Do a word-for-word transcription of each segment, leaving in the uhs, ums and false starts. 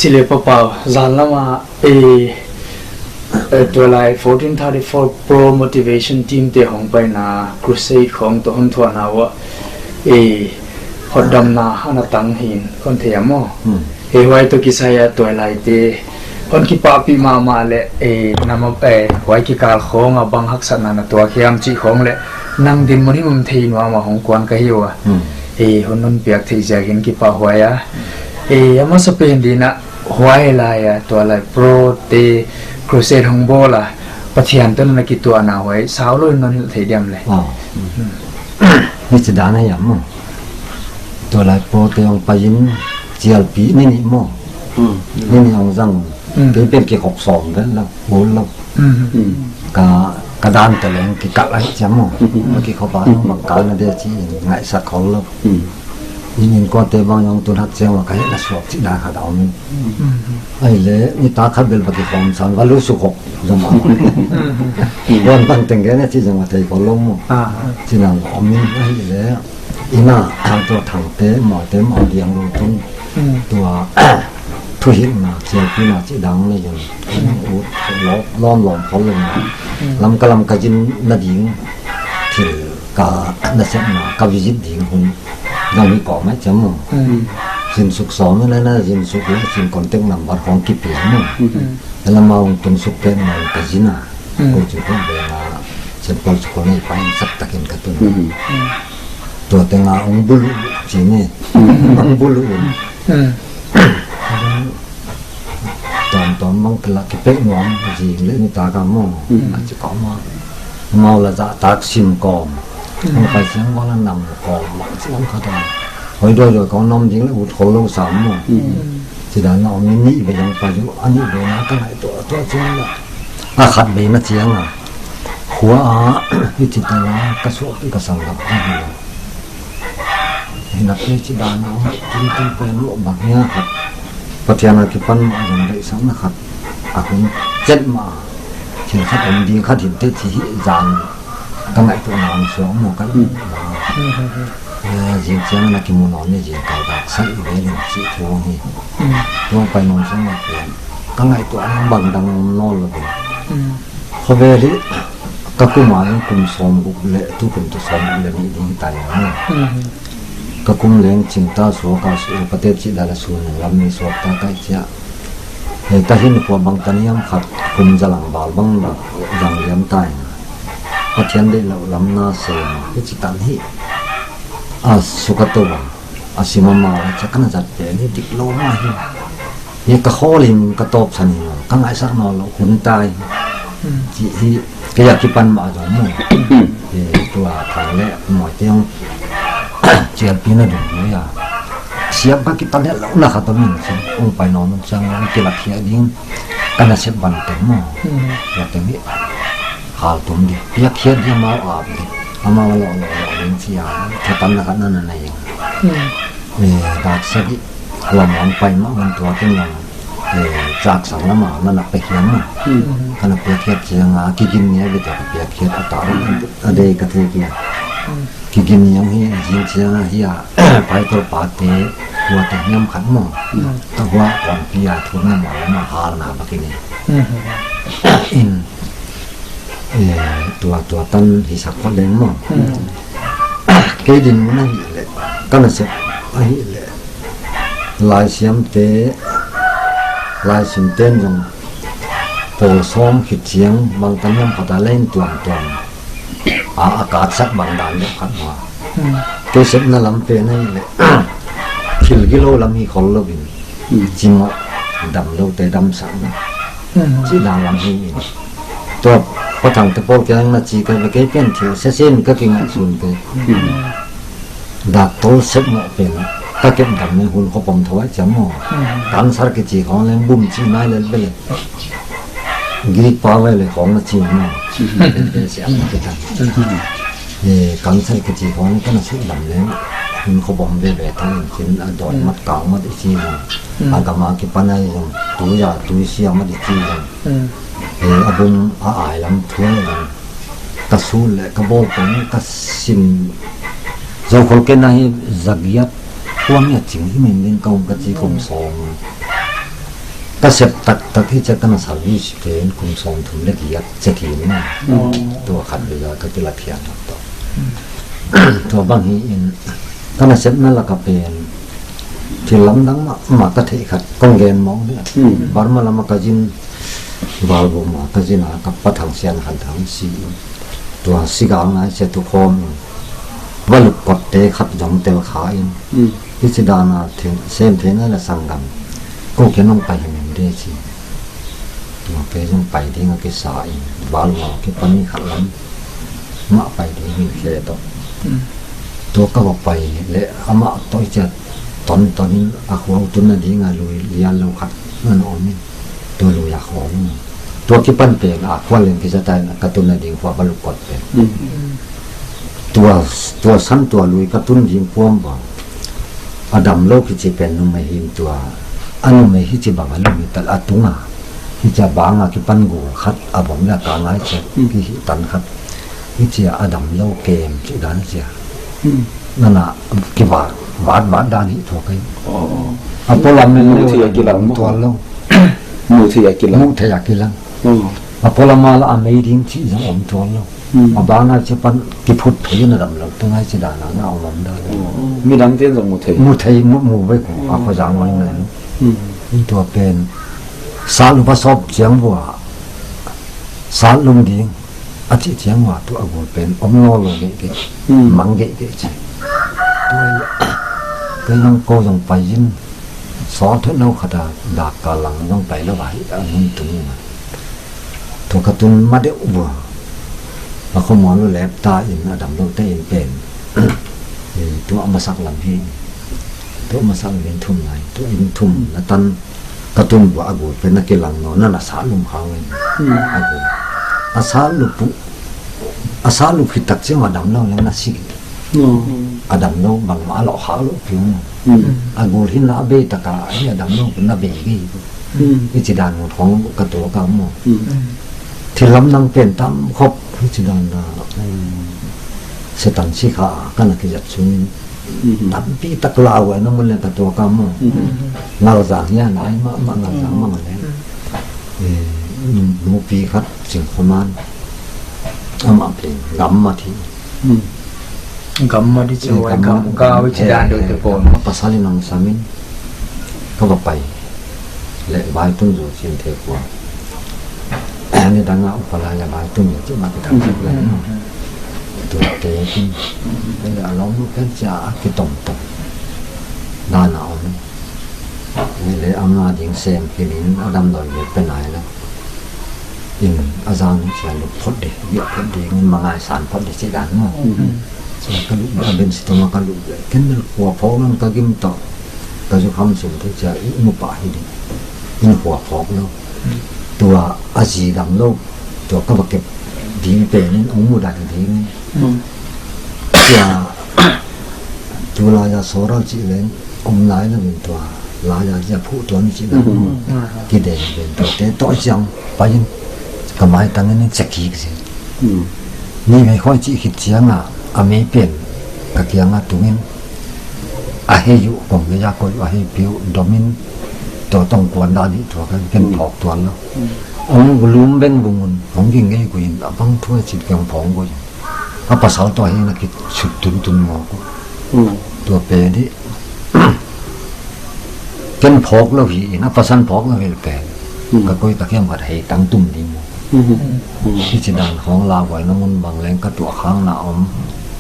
Chile papau, zan lama, eh, eh, tualai fourteen thirty-four Pro Motivation Team te hong paina crusade khong toh hon thuahna uah, eh, hotdamna ana tang hi'n kon thei a maw. Hmm. Eh, huai toh kisai a tualai te hon kipahpih mahmah leh, eh, nama, eh, huai kikal khong a bang haksatna na tuak hiam chih khong leh nang dinmun in hon thei nuam a hong kuan ka hi ua. Hmm. Eh, hon hon piak theih ziakin kipahhuai a. Eh, a masapen dingin huai lai a, tualai Pro te crusade hong bawl a, Pathian toh na kituahna huai sau lou in non hilh thei diam leh. Ah. Hmm. Hichi dan a hiam maw. Tualai Pro te hong pai in chialpi ni nih maw. Hmm. Ni nih hong zang. Hmm. Kei pen kikhop sawm vel lou, bawl lou. Hmm. Hmm. Ka, ka dan toh leng kikal ahi chiam maw. Hmm. Ka kikhop a, hmm, bang kal na dia chi ngaihsak khol lou. Hmm. Inn, innkuante bang hong tun hat chiang ua ka hehna suak chih dan khat a om. Hmm. Ahihleh, nitak khat bel va kikhawm san, va lusuk khop zom a. Hmm. Huan bang teng gen a chi zong a thei khol lou maw. Ah. Chi dan om in ahihleh. Inn a, tua Thangte, Malte, Maudiang lou tun. Hmm. Tua, thuhilhna, chialpina chih dan leh zong. Hmm. Ut, lawm, lawm, lawm khol lou na. Hmm. Lamka, Lamka zin na ding. Thil ka nasepna, ka visit ding hun. Zang hi kawm mai chiam maw. Hmm. Zin suk sawm na na, zin suk leh zin contact number khong kipia maw. Hmm. Ela ma hong tun suk pen ma ka zin a. Hmm. Ko chu ko be na, Saint Paul School nei pai sak takin ka tun. Hmm. Hmm. Tua teng a hong bulu chi ni. Hmm. Hong bulu. Hmm. Tawm tawm bang kila kipek nuam zing leh nitak a maw. Hmm. A chi kawm a. Mau la zahtak sim kawm. Hmm. Hong pai siang bang la nam kawm bang chi lam khat a. Hoi doi doi kong nom ding leh ut khol lou sam maw. Hmm. Chi dan a om in nih ve zong pai uh, a nih ve na ka ngaihtuah tuah chiang la. A khat ve na chiang a. Khua a, hichi dan a ka suahpih ka sanggam a hi. Hi na pe chi dan a om, tum tum pen lou bang hia khat. Pathian a kipan mah zong deihsakna khat. A hun chet mah. Thil khat om ding khat hinte chi hi zan. Ka ngaihtuahna hong suak maw ka. Hmm. Eh, zing chiang na kimu nawn ni zing kal dak sai ve leng chih thu hi. Hmm. Tua pai nawn sung na pen. Ka ngaihtuahna bang dang nawn lou ve. Hmm. Khovel hi ka kum a kum sawmguk leh, tu kum tu sawmguk leh nih ding tai a. Hmm. Ka kum leng ching ta suak a, suak ka te chih dan a sun lam ni suak ta kai chia. Hei, ka hinkhua bang tan hiam khat, kum za lang val bang la, zang liam tai. Pathian deihlouh lam na sem, hichi tan hi. A suk a tou a, a sim a mau a, chak na zat pen hi dik lou mah hi. Hi ka khawl in ka tawp san hi, ka ngaihsak nawn lou hun tai. Hmm. Chi hi, kei a kipan mah zong maw. Hmm. Eh, tua Thang leh Malte hong chialpina dung hi a. Siam ka kitan het lou na khat om in, hong pai nawn un chang, hong kilak khia ding, ka nasep bang teng maw. Hmm. Tua teng hi, hal tum di. Piak khia di amau ap di. Amau lo lo lo ding chi a. Khatam na khat na na na ing. Hmm. Eh, dak sagih. Lam lam pai mah man tua ken lam. Eh, chak sang lama, na na pe khian mah. Hmm. Ka na pe khiat chiang a, kigin ni a bit a pe khiat a ta. A dei ka thei kia. Hmm. Kigin ni ang hi, zing chiang a hi a, pai tol pa te, hua te hiam khat maw. Hmm. Ta hua kon pi a thun na ma, ma hal na ba kini. Hmm. In, eh, tua, tua tan hi sak pa leng maw. Hmm. Kei dinmun ahihleh, ka nasep ahihleh. Laisiam te, laisim ten zong, pawl sawm khit chiang, bang tan hiam khat a leng tuamtuam. A, a katsak bang dan deuh khat hua. Hmm. Kei sepna lam pen ahihleh, thil gilou lam hi khol lou in. Hmm. Chimawh, damlou te damsakna. Hmm. Chi dan lam hi in. Tua Pa Thangte pawl kiang na chi ka ve kei pen thil sesen ka kingaihsun te. Hmm. Dak tol sep mawh pen, ka kep dam ni hun khop om thou ai chiam maw. Hmm. Cancer kichi khong leng bum chi nai lel bel. Greek pa ve leh khong na chi maw. Hmm. Pen pen siam na kitan. Hmm. Eh, cancer kichi khong leng ka nasep dam leng. Hun khop om veve thou in chin a doi mat kau mat i chi leng. Hmm. A gam a kipan ai leng. Tui a, tui siam mat i chi leng. Hmm. Eh, a bum a ai lam thuai leng. Ka sul leh ka bawl pen ka sim. Zo khol ken ahi zagiat. Kuam ia ching hi min din ka um ka chi kum sawm. Ka sep taktak hi chia ka na service pen kum sawmthum leh giat chia hi ni. Tua khat vei a ka kila phian tak tak. Tua bang hi in ka na sepna lak a pen thil lamdang mahmah ka theih khat kong gen mawk ni. Burma lam a ka zin, Valbom a ka zin a ka pa Thangsian Khanthang si in. Tua si gal ngai chia tu khawm in. Valuk kotte khat zong tel kha in. Hichi dan a thil sem theihna leh sanggam. Kou khen hong pai hi meng de chi. Tua pen zong pai ding a kisa in. Valbom a kipan ni khat lam. Mah pai ding hi khe toh. Tua ka va pai leh amah toh chia ton ton in a khua tunna ding a lui lian lou khat na om in. Tua lui a khua ni. Tua kipan pen a khua leng kisa tai na ka tunna ding khua Valuk kot pen. Tua, tua san tua lui ka tun ding kuam ba. A damlou kichi pen numei hin tua. A numei hichi bang a lum i tal a tung a. Hichi a bang a kipan gul khat a bawm leh ka ngai chia. Ki hi tan khat. Hichi a damlou kem chi dan chia. Nana ki vat, vat, vat dan hi thua kai. A polam men leh kilang tual lou. Mu thei a kilang. Mu thei a kilang. A polam a la a mei ding chi zong om tual lou. A bang a chia pan kiphut phei na damlou. Tung ai chi dan a na om om dan. Midang ten zong mu thei. Mu thei, mu, mu vei ko. A ko zang wai na. Tua pen. Sa lu pa sop chiang bua. Sa lum ding. A chi chiang ua tu a gul pen om nawnlou geihgeih, mang geihgeih chi. Tua, kei zong kou zong pai in, sawt thut nou khat a dak ka lang zong pai lou a hi a hun tung in a. Tua ka tun ma deuh ua. A khomual leh lep ta in a damlou te in pen. Tua masak lam hi. Tua masak in thum lai, tua in thum na tan. Ka tun bua a gul pen na kilang nawn na na sa lum khang in. A gul. A sa lum pu, a sa lum khit tak chiang a damlou leng na si. A damlou bangmah lou kha lou piu. A gul hin na be tak a hi a damlou na be gei. Hichi dan mun khong ka tua ka mu. Thil lamdang pen tam khop hichi dan na. Setan si kha ka na ki zat sung. Tampi tak lau ai na mun leng ka tua ka mu. Ngal zang ya nai ma, ma ngal zang ma ngal leng. Eh, nupi khat Sing Khoman. Amah pen gam ma thi. Gam ma di chi wai gam, gam chi dan deuh te pon. Pasal in hong sam in. Ka va pai. Leh vai tun zo chin te pon. Ni dang a upa lai leh vai tun zo chin ma ki dang zo leh. Tua te chin. Leh a lawm nu pen chia a ki tong tong. Dan a om. Ni leh a nga ding sem ki min a damdawi leh pen ai leh. In a zang chia lut phot di, bia phot di, ngin mangai san phot di chi dan mo. Chia ka lut a ben si toma ka lut. Ken mel khua phawk lou ka gim toh. Ka zu kham sim te chia i mu pa hi di. In khua phawk lou. Tua a zi damlou. Tua ka va kep ding pen in hong mu dan ding. Chia tu lai a soral chi leng. Om lai na vin tua, lai a zia phu tua ni chi na. Ki de vin tua te toh chiang, pai in, ka mai tang in chia ki ki si. Ni ngai khoi chi khit chiang a, a mei pen, ka kiang a tung in, a hei yu, kong le ya koi, a hei piu, dom in, tua tong kuan dan hi tua ka ken phawk tuan lou. Ong lum beng bung un, ong ging ngei kuin, a bang thua chi kiang phong kuin. A pasal toh hi na ki sut tun tun mo ko. Tua pen di. Ken phawk lou hi in a pasal phawk lou hi pen. Ka koi ta kiam khat hei tang tum di mo. Hichi dan khong la wai na mun bang leng ka tua khang na om.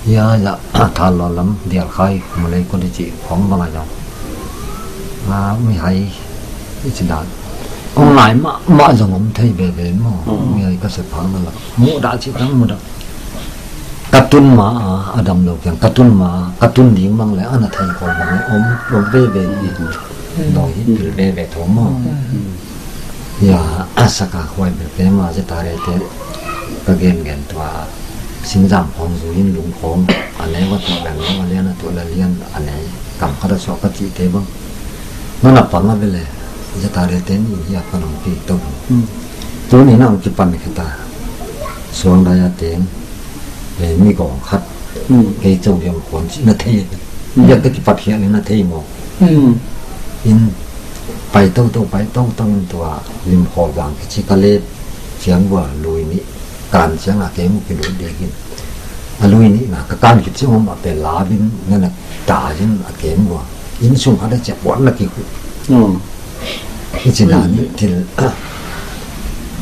Ya ya thal lo lam dial khai mu lei ko di chi khong bang a jong. A mi hai hichi dan. Ong ngai ma, ma zong om thei be be mo. Mi hai ka se phang na la. Mu da chi tang mu da. Ka tun ma a, a damlou kiang, ka tun ma, ka tun ding bang leh, ana thei khol bang leh, om, om veve hi. Doi hi pil veve tho mo. Ya, a saka khoi bel pe ma, ze ta re te, ka gen gen tua, singzam khong zu in lung khong, a ne wa tua bel lo, a lian a tua la lian, a ne, kam khat a suak ka chi te bang. Nana pang a bel e, ze ta re te ni hi a ka nong pi to. Tuni na ong kipan khe ta. Suang dai a teng, eh, mi gong khat, kei chau liang kuan chi na thei. Biak te kipat hian na thei mo. In, Pai tou tou, pai tou tou in tua Limkhawl vang kichi ka let chiang ua lui nih kan chiang a kem uh kilut dek in. A lui nih na ka kan khit chiang om a pe la vin na na ta in a kem ua. Inn sung khat a chia puan na ki khu. Hmm. Hichi dan in thil.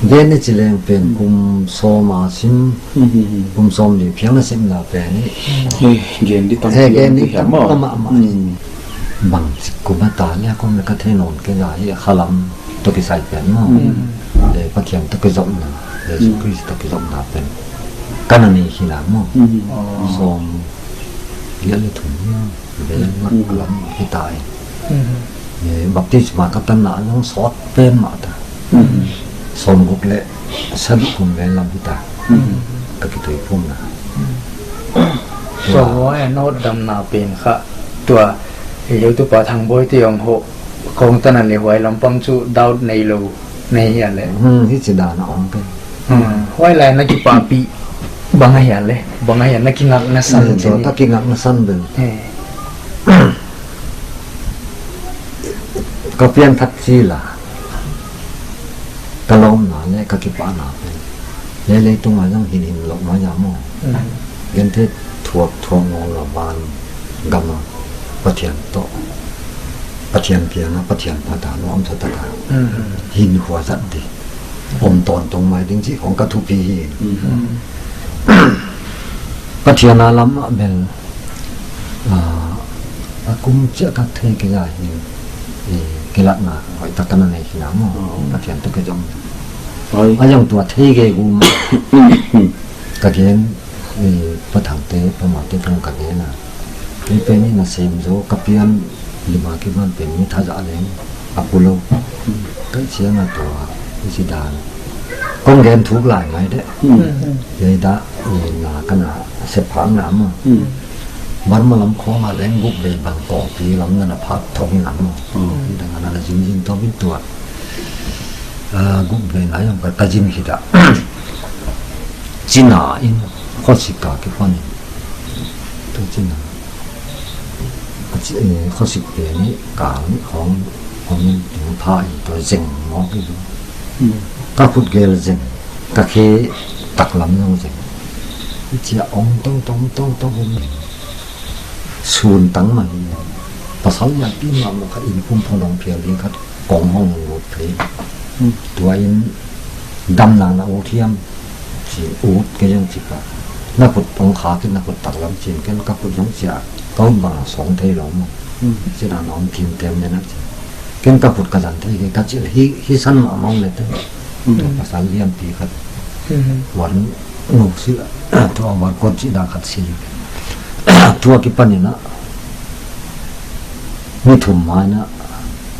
Gen ni chi leng pen kum sawm a sim, Hmm, hmm, hmm. kum sawm li phiang na sim na pen ni. Hei, gen di tam He, piang gen ni di tam hiam a? Mah, mah, mah. Hmm. Bang chik kum a ta le kum le ka thei nawn kei a hi khalam toh kisai pen maw. Hmm. Le Pathian toh kizopna, Jesu Hmm. Khrist toh kizopna pen. Ka na nei hi na maw. Hmm. Oh. Sawm li le thum ni. Vel nak Hmm. lam hi ta e. Hmm. Ye, baptisma ka tan na zong sawt pen mah ta. Hmm. Sawm guk le sagih kum vel lam hi ta. Hmm. Ka kitui phum na. Sawm guk e nodamna pen kha. Tua, e, YouTube a Thangboi te ong ho. Kong tan a le huai lampang chu doubt nei lou. Nei hia le. Hmm, hichi dan a om pen. Hmm, huai lai na kipapi. Bang a hia le. Bang a hia na kingak na san Hmm, chini. Tua ta kingak na san bel. Eh. Ka pian thak chi la. Ka lawmna le ka kipahna pen. Le leitung a zong hin hin lou mai a maw. Hmm. Gen the thuak thuak ngol la van gam a Pathian toh. Pathian kiang a Pathian phat a nuam sa ta ka. Hmm. Hin hua zat di. Om tawn tong mai ding chi khong ka thupi hi. Hmm. Pathian a lam a bel. Ah, a kum chia ka thei kei a hi, eh, kilatna hoih tak ka na nei hi na maw. Oh. Pathian toh kizom. Oi. A zong tua thei kei kum. Ka gen, eh, Pa Thang te, Pa Ma te tong ka gen a. Ni pen ni na sem zo, ka pian lima kiban pen ni tha za leng. A pu lou. Ka chiang a tua, i si dan. Kong gen thuk lai mai de. Hmm. Ye da, i na ka na sep phak na maw. Hmm. Burma lam khong a leng guk vei bang kong pi lam na na phak thong na maw. Hmm. I da nga na na zing zing to bin tua. Ah, guk vei na yong ka, ka zing hi da. China in, khosik ka kipan in. Tu China. A chi, eh, khosik pen ni kal ni khong, khong ni ting pha in tua zeng mawk i lu. Hmm. Ka khut gel zeng, ka khe taklam zong zeng. I chia ong tong tong tong tong in. Sun tang mah hi. Pasal ya pi ma ma khat in kum phon ong phial ding khat kong hong lut phei. Hmm. Tua in damna na u thiam. Chi ut ke zong chi pa. Na khut ong kha kin na khut taklam chin ken ka khut zong chia. Ka ut bang a song thei lou maw. Hmm. Chi na na ong kim tem ne na chi. Ken ka khut ka zan thei ke ka chi hi, hi san ma mong le te. Hmm. Pasal lian pi khat. Hmm. Wan nu si la. Tua wan kon chi da khat si. Tua kipan in a. Ni thum mai na.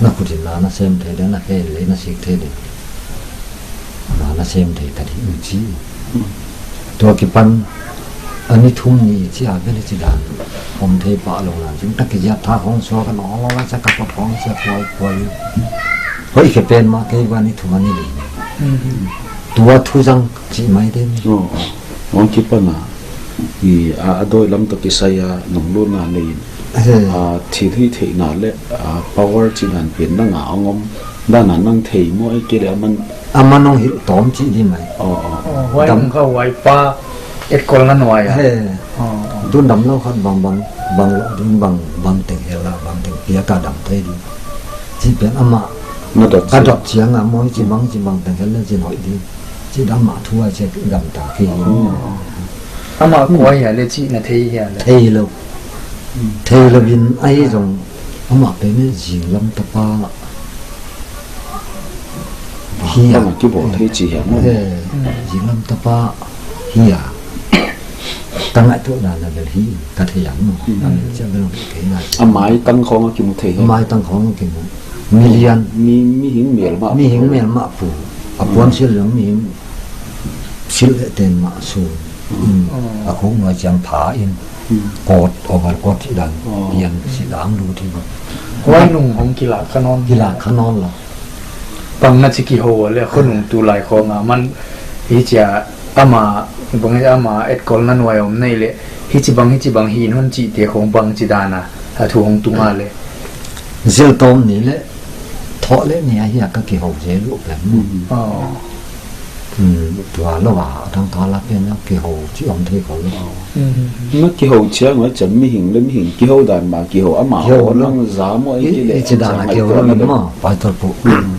Na khut in na na sem thei de na he le na sik thei de. Na na sem thei ta di u chi. Hmm. Tua kipan a ni thum ni chi a vele chi dan. Om thei pa lo na. Jing ta ki zia tha hong so ka no lo la cha ka pot hong cha poi poi. Hoi ke pen ma kei va ni thum a ni li. Hmm. Tua thu zang chi mai de ni. Oh. Hong kipan a. I a, a doi lam toh kisai a nong lu na nei. He. A, thil hi theihna le, a, power chi dan pen na nga ong om. Dan a nang thei maw e ke le a man A man ong hilh tawm chi di mai. Oh, oh. Oh, huai Dam- nung kha huai pa etkol na nuai a. He. Oh, oh. Tun damlou khat bang bang, bang lou ding bang, bang teng hel a, bang teng piak a dam thei di. Chi pen amah Na dot ka si. dot chiang a maw chi bang, chi bang teng hel le chi noi di. Chi dam a thu a chi gam ta ki. Oh. Amah kua hia le chi na thei hia le. Thei lou. Hmm. Thei lou in ahi zong amah pen ni zinglam tapa. Hi a. Bang a kibawl thei chi hiam maw? Eh, zinglam tapa hi a. Ka ngaihtuahna na bel hi, ka thei a maw. Mm. A min chia bel kei ngai. A mai tang khawng a kimu thei hiam? A mai tang khawng a kimu. Milian. Mi, mihing mel mah. Mihing mel mah pu. A puan sil leng mihing sil leh ten mah su. Mm. Mm. A khuk nuai chiang pha in. Mm. Coat, overcoat chih dan. Oh. Pian chih dan lut hi. Huai nung hong kilak kha nawn. Kilak kha nawn lou. Bang na chi kiho le khonung tulai khawng a man hi chia ama, bang ama etkol na nuai om nei le hichi bang, hichi bang hi hon chih te khawng bang chi dan a, a thu hong tung a le. Zil tawm ni le Thoh leh ni a hia ka kihou zel uh pen. Mm. Oh. Hmm, tua lou a, a dang kal a pen a kihou chih om thei kha lou. Mm. Na kihou chiang a chan mihing leh mihing kihou dan mah kihou amah. Kihou lou. Nang za maw i, i kile i chi dan a chiang kihou lou in maw, Pastor pu. Mm.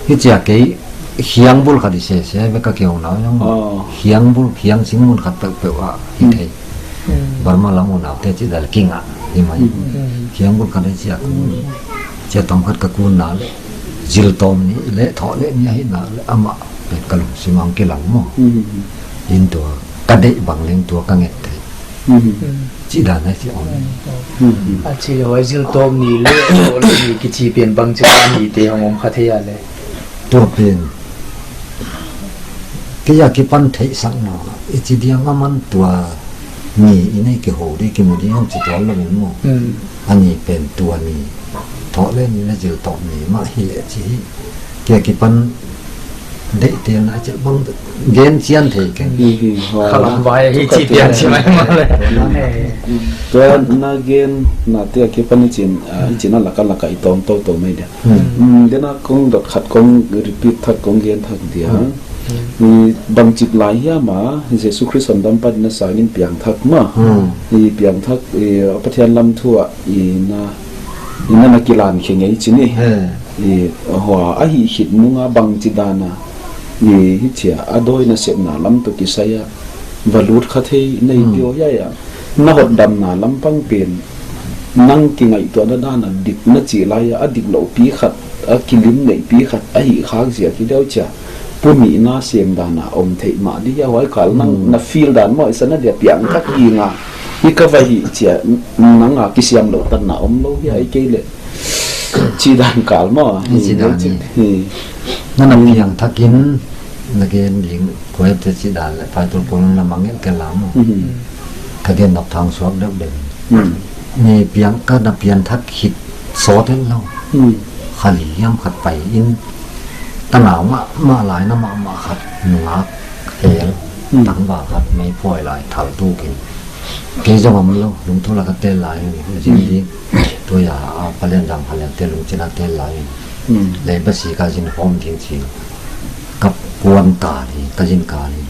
Hichia kei hiang bul khat i se se ve ka kihou na yang. Oh. Hiang bul, hiang sing mun khat peuhpeuh a hi thei. Mm. Burma lam unaute chih dan king a hi mai. Mm. Hiang bul khat i chi a. Mm. Chia tawm khat ka kun na leh, zil tawm ni leh, thoh leh ni ahi na leh, amah pen ka lungsim a kilang maw. Mm. In tua, ka deih bang leng tua ka nget thei. Mm. Chih dan a chi om. Mm. A chi lou, zil tawm ni leh, thoh leh ni kichi pen bangchi dan ni te hong om kha thei a leh. Tua pen. Kei a kipan theihsakna, i chi diang a man tua ni i nei kihou di kimu di hong chi tuan lou in maw. Mm. A ni pen tua ni. Thoh leh ni leh zil tawm ni mah hi leh chi hi. Kei a kipan deihtelna chih bang gen chian thei keng. Mm, mm, ha. Khalam vai hi chi tiang chi mai mah leh. Eh. Tua na gen na te a kipan i chin, ah, i chin a lak a lak a i tawm tou tou mai dia. Hmm. Hmm, dena kong dot khat kong repeat thak kong gen thak dia. Hmm. I bangchik lai hiam a, Jesu Khrist hondampa dingin sang in piangthak mah. Hmm. I piangthak, i Pathian lam thu a, i na, i na na kilan khe ngei chi ni. Hmm. I hua a hih khit nung a bangchi dan a. I hichia, a dawi nasepna lam toh kisai a. Va lut kha thei nei Hmm. pio ya ya. Na hotdamna lampang pen. Nang kingaihtuahna dan a dik na chih lai a, a dik lou pi khat, a kilim nei pi khat, a hih khak ziak hi deuh chia. Pu nih na sem dan a om theih mah di a, huai kal nang Hmm. na feel dan maw, i sa na dia piangthak hi nga. I ka va hih chia, nang a kisiam lou tan na om lou hi a, i kei leh. Chi dan kal maw. Chi dan hi. Hi. Na na piangthak in, na gen ding, kuai te chi dan leh, pai tul pun na mangel ke lam maw. Hmm. Ka gen nop thang suak deuh deuh. Hmm. Ni piang ka na piangthak khit sawt en lou. Hmm. Kha li hiam khat pai in. Tanau mah, mah lai na mah mah khat nungak hel. Hmm. Tangval khat mei poi lai thal tu kin. Kei zong om lou, lungthu lak a tel lai, zin Hmm. ding. Tua ya, a, Palian Zam Palian te lungchin a tel lai. Hmm. Lei basi ka zin hom ding chi. Ka puan ka ni, ka zin ka ni.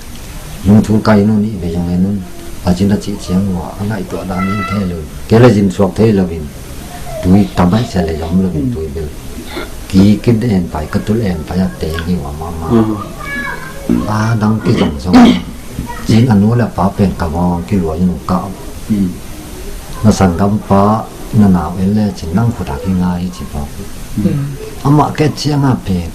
Lungthu ka inu ni ve zong en un. A zin a chi chiang ua, a ngaihtuah dan in thei lou. Kei leh zin suak thei lou in. Tui tam bai sia leh zom lou in Hmm. tui bel. Ki kin en pai, ka tul en pai a te hi ua mama. Hmm. A dang ki zong zong. Zin a nu leh pa pen ka vang ki luai nu ka. Hmm. Na sanggampa, na nau en leh chin nang khut a ki ngai chi pa. Hmm. Amah ke chiang a pen.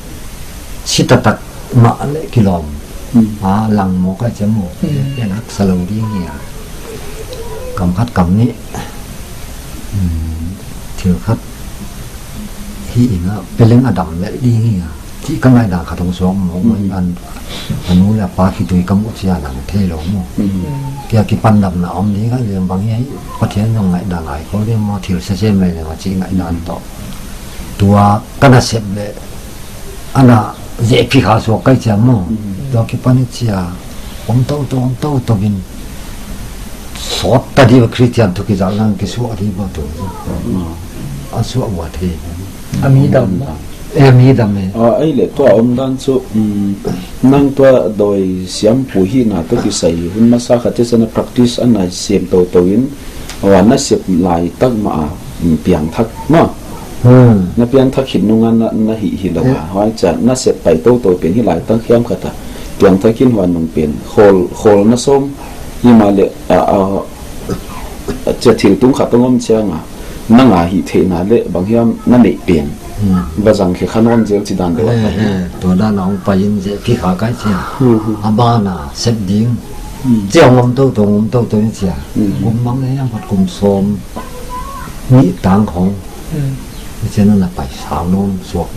Chi taktak mah leh kilawm. Hmm. A lang maw ka chi maw. Hmm. Pen haksa lou ding hi a. Kam khat kam nih. Hmm. Thil khat. Hi in a, pe leng a dam lel ding hi a. Chih ka ngaihdan khat hong suak maw, Hmm. an, a nu leh a pa khitui ka muh chiang a thei lou maw. Hmm. Kei a kipan damna om ding a, leng bang hi, Pathian zong ngaihdan lai khol ding maw, thil sesem leh leng a chih ngaihdan toh. Tua ka nasep leh, ana zeh phi kha suak kai chia maw. Hmm. Tua kipan i chia, om tou tou, om tou tou in. Sawt ta di va Christian thu kizak nang kisuah di va tu. Hmm. A suah ua thei. A mi dam. Eh, a mi dam eh. Ah, ei leh tua om dan chu, um, nang tua dawi siampu hihna toh kisai hun masa khat te sa na practice ana sem tou tou in, a wan na sep lai tak mah a, um, piangthak mah. Hmm. Na piangthak khit nung a na, na hih hi lou a. Eh. Huai chia na sep pai tou tou pen hi lai tak hiam khat a. Piangthak in huan nung pen. Khol, khol na sawm. Himahleh, a, a, chia thil tung khat hong om chiang a. Nang a hih theihna leh bang hiam na neih pen. Hmm. Va zang khe kha nawn zel chi dan deuh a. He, he. Tua dan a hong pai in zeh phi kha kai chia. Hmm, hmm. A ban a sep ding. Hmm. Chia hong om tou tou, hong om tou tou in chia. Hmm. Kum bang leh hiam khat kum sawm. Nih tang khong. Hmm. Chia na na pai sang nawn suak.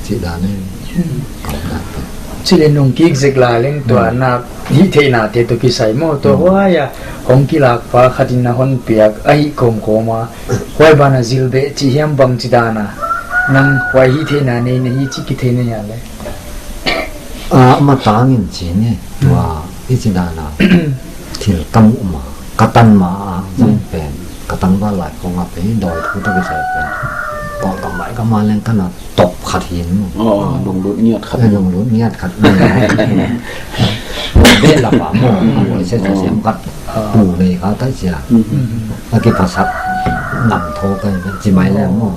Chi dan eh. Hmm. Kau dan pen. Chi leh nung kik zek lai leng tua Hmm. na hih theihna te toh kisai maw. Tua Hmm. huai a hong kilak pa khat in na hon piak a hih kawm kawm a. Huai ban a zil beh chi hiam bangchi dan a. Nang huai hih theihna nei na hi chi kithei na hia leh. Ah, ma tang in chi ni. Tua Hmm. i chi dan a. Thil ka muh ma. Ka tan ma a. Hmm. Zong pen. Ka tangval lai khong a pen. Dawi thu toh kisai pen. Pawlkam mai ka ma leng ka na top khat hi maw. Oh, lunglut ngiat khat. Eh, lunglut ngiat khat. Bel a pa maw. Oi se sa sem khat. Pu nei kha tai sia. A kiphasak nam tho kai chi mai leng maw.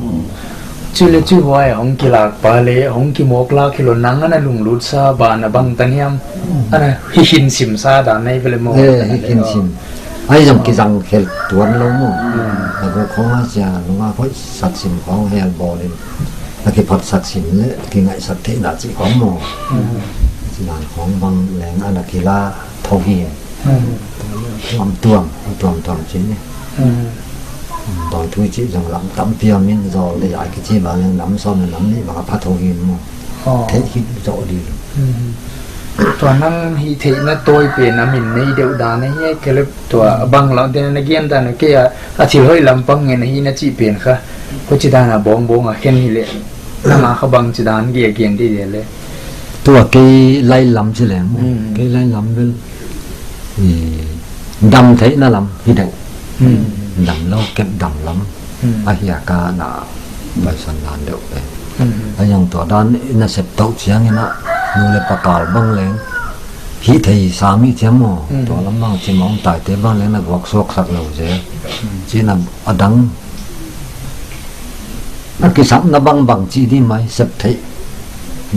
Chu le chu huai hong kilak pa le hong kimawk lak hilou, nang ana lunglut sa ban a bang tan hiam. Ana hi hin sim sa dan nei vele maw. Eh, hi hin sim. Ai zong kizang khel tuan lou maw. A ko khong a sia, nunga khoi sak sim khong hel bawlin. A kiphatsak sim le, kingaihsak theihna chi khong maw. Chi dan khong bang leng ana kila tho hi. Tuam tuam, tuam tuam chi ni. Bang thui chi zong lam tampi a min zol le ai kichi bang leng nam sawm le nam nih bang a pha tho hi maw. Theih hi zo di. Tua nang hihtheihna tawi pen a min nei deuh dan ahi, kei le tua bang lam te na gen dan kei a, a thil hoih lam pang ngen hi na chih pen kha. Ko chi dan a bawng bawng a khen hi le. Nang a kha bang chi dan ge gen di de le. Tua kei lai lam chi leng. Kei lai lam bel. I, dam theihna lam hi deuh. Dam lou kep dam lam. A hia ka na bai san dan deuh pen. A yang tua dan na sep tau chiang ina. Nu le pa kal bang leng. Hihthei sa mi chiam maw. Tua lam bang chi mong tai te bang leng na guak suak sak lou je. Chi na a dang. A kisapna bang bang chi di mai sep theih.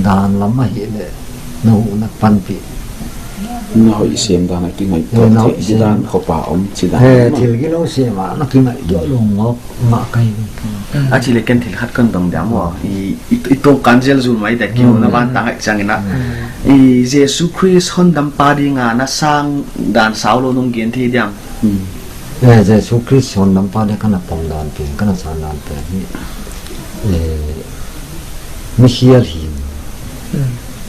Dan lam a hi le. Na hu na panpih. Na hoih sem dan a kingaihtuah theih di dan khopa om chi dan. He, thil gilou sem a na kingaihtuah lou ngawk mah kai. A chi le ken thil khat kon dong diam maw. I, i, i to kan zel zul mai da kiu na ban tang ai chang ina. I Jesu Christ hondampa dinga na sang dan sau lou nong gen thei diam. Eh, Jesu Christ hondampa dia ka na pom dan pen, ka na san dan pen hi. Eh, mi hial hi.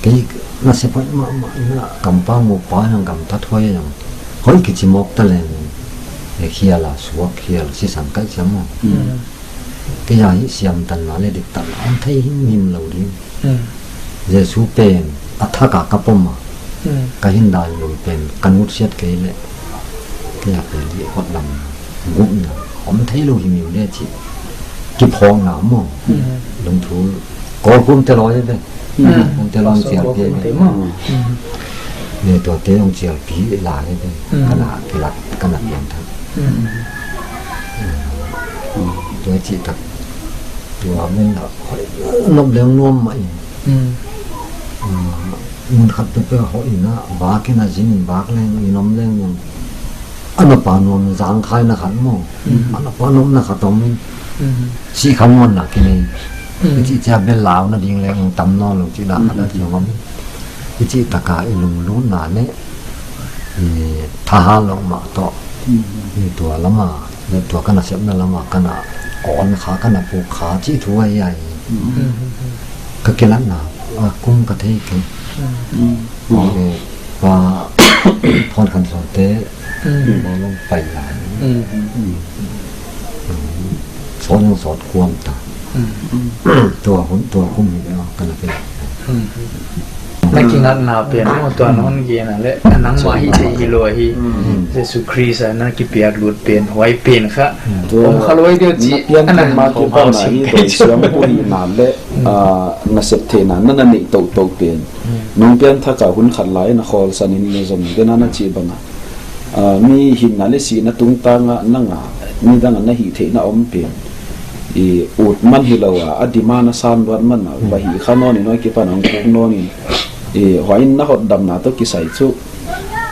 Kei na se pai ma ma na kam pa mo pa yang kam ta thoi yang. Hoi kichi mok ta leng. Eh, hial a suak hial si san kai siam mo. Kei a hi siam tan na le dik tan na om thei him him lou ding. Jesu pen a thak a ka pom a. Ka hin dai lou pen ka nutsiat kei le. Kei a pen hi hot lam gupna om thei lou him him le chi. Kiphawk na maw. Lungthul. Kawlkum te loi ve. Kum te loi chial pi ve. Ne tua te ong chial pi lai ve. Ka na kilat ka na piang thak. Tua chi tak. Tua men la khoi nom leng nuam mai. Mun khat tu pe ho ina bak ina zin bak leng i nom leng nuam. Ana pa nuam zang khai na khat mo. Ana pa nuam na khat om in. Si khan mon na ki nei. Ichi cha bel lau na ding leng tam no lo chi na khat a ti om. Ichi taka i lunglut na ne. I thaha lo ma to. I tua lama. Tua kana sepna lama kana kon kha kana puk kha chi thu ai ai. Ka kilat na, a kum ka thei kei. Eh, pa phone kan son te, bawlung pai lai. Son yung sot kuam ta. Tua hun, tua kum hi le, kana kilat. Na kingatna pen maw tua non gen a le, nangmah hihtheih hilou hi. Jesu Christ a na kipiak lut pen, huai pen kha. Om kha loi deuh chi, na pian ana thak ma thawm kipan a hau hi sim doi siam pu hi na le, ah, na sep theihna, na na neih toutou pen. Nung pian thak a hun khat lai na khawl san in na zom, gen a na chi bang a. Ah, mi hinna le sihna tungtang a nang a, nidang a na hihtheihna om pen. I ut man hilou a, a demand a san luat man a, va hih kha non in, huai kipan a hong kuk non in. I huai in na hotdamna toh kisai chu.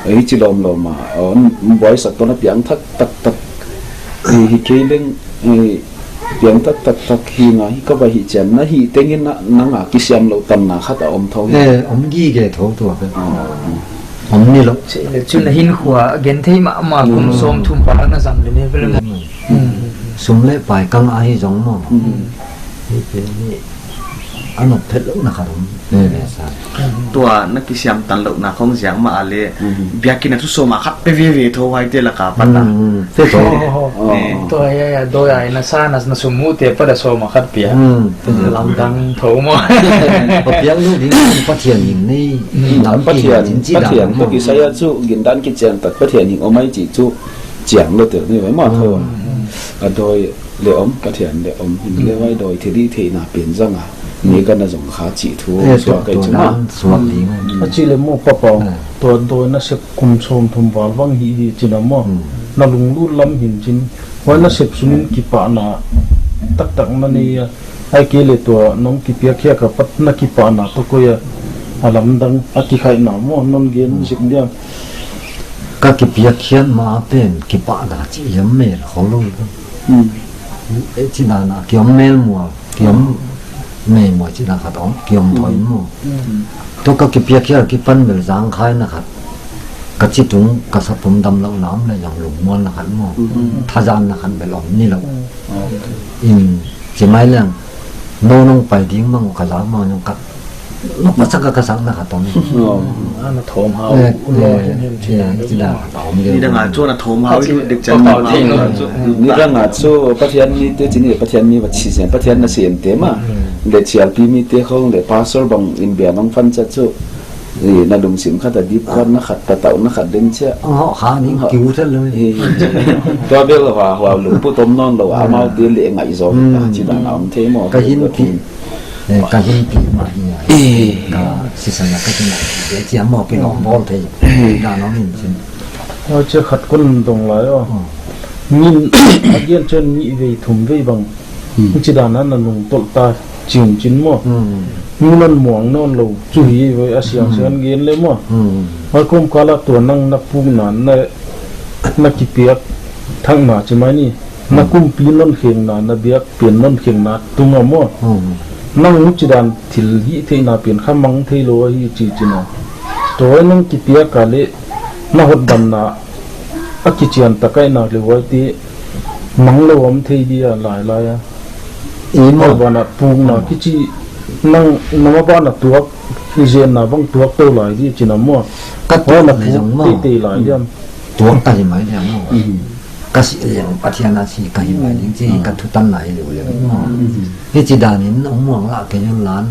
I chi lawmlawm a, on boy sak toh na piang thak tak tak. I hi kei leng, i piang tak tak tak hi nga hi ka va hih chian na hih teng in na, nang a kisiam lou tanna khat a om tho. Eh, om gige tho tua pen. Om ni lou. Chih le chu na hinkhua gen thei mahmah kum sawm thum pa na zang le ne vele maw. Sum le pai kang a hi zong maw. Hi pen ni a nop phet lou na khat om. Veve sa. Tua na kisiam tan lou na khong ziak mah a le. Biakin a thu sawm a khat pe veve tho huai te laka pat a. Pe tho. Tua ya ya doi ai na sa na sum mu te pat a sawm a khat pia. Lamdang tho maw. Ka piak lou ding Pathian hing nei. Lam Pathian, Pathian toh kisai a chu gindan kichian tak Pathian hing om ai chi chu chiang lou tel ni vai maw tho. A dawi le om, Pathian le om, hin le vai dawi thei di theihna pen zang a. Ni ka na zong kha chi thu, eh, suak kai tua chu ma. Dan suak ding. Mm. A chi le mu papa. Eh. Tua dawi na sep kum sawm thum val bang hi hi chin a maw. Mm. Na lunglut lam hin chin. Huai na sep sungin kipahna taktak na nei a. Ai ke le tua nong kipiak hiak a pat na kipahna toh koi a, a lamdang a kikhaihna maw non gen zik diam. Ka kipiak hiak ma pen kipahna chi hiam mel khol lo. Hmm. E chi dan a kiom mel mual, kiom mei mual chi dan khat om, kiom thoi mu. Hmm. Tua ka kipiak hiak kipan bel zang khai na khat. Ka chi tung ka sa tum dam lo lam le yang lungmual na khat mu. Hmm. Thazan na khat bel om ni lo. Hmm. In, chi mai leng, no nong pai ding mang ka zak mang nong kat. No ka sak ka sak na khat om. Oh. Ah, na thawm hau. Eh, no, eh, hin, hin, eh, chi dan khat om. Ni dang a chu na thawm hau, i dik chan. Ni dang a chu Pathian mi te chin, Pathian mi va chi sen, Pathian na sen te ma. Hmm. Le chial pi mi te khong le pastor bang in bia nong fan cha chu. Eh, na lungsim khat a dip kuan na khat, ta tau na khat den chia. Ang hau kha ning kiu thel lo. Eh, tua bel hua, hua lungput om non lo, amau te le ngai zo, hmm, chi dan a om thei maw. Ka hin pi, eh, ka hin pi ma hi a. Eh. Ka sisan a ka hin a, eh, chia maw pi long bol thei. Eh. Dan om hin chin. Hua chia khat kun dong lai o. Hmm. Min, a gen chen ni vei thum vei bang. Hmm. Chi dan a na nung tol ta chin chin maw. Hmm. Nung nan muang non lo, chu hi ve a siang siang gen le maw. Hmm. Hua kum kala tua nang na pukna, na, na kipiak thakna chi mai ni. Na, hmm, kumpi non khengna, na biak pian non khengna tung a maw. Hmm. Nang mu chi dan thil hi theihna pian kha mang thei lo hi chi chi na. Tua nang kipiak ka le na hotdamna a kichian ta kai nak le huai te mang lo om thei dia lai lai a. I maw. Huai ban a pukna, hmm, kichi nang nama ban a tuak, i zenna bang tuak to lai di chi na maw. Ka tuak huai na le puk zong maw. Tei tei lai diam. Tuak ta hi mai diam maw. Hmm. Ka si leng Pathian a si ka hi mai ding chi, hmm, ka thutan lai leu leu maw. Hmm. Hi chi dan in hong muang la ke yun lan.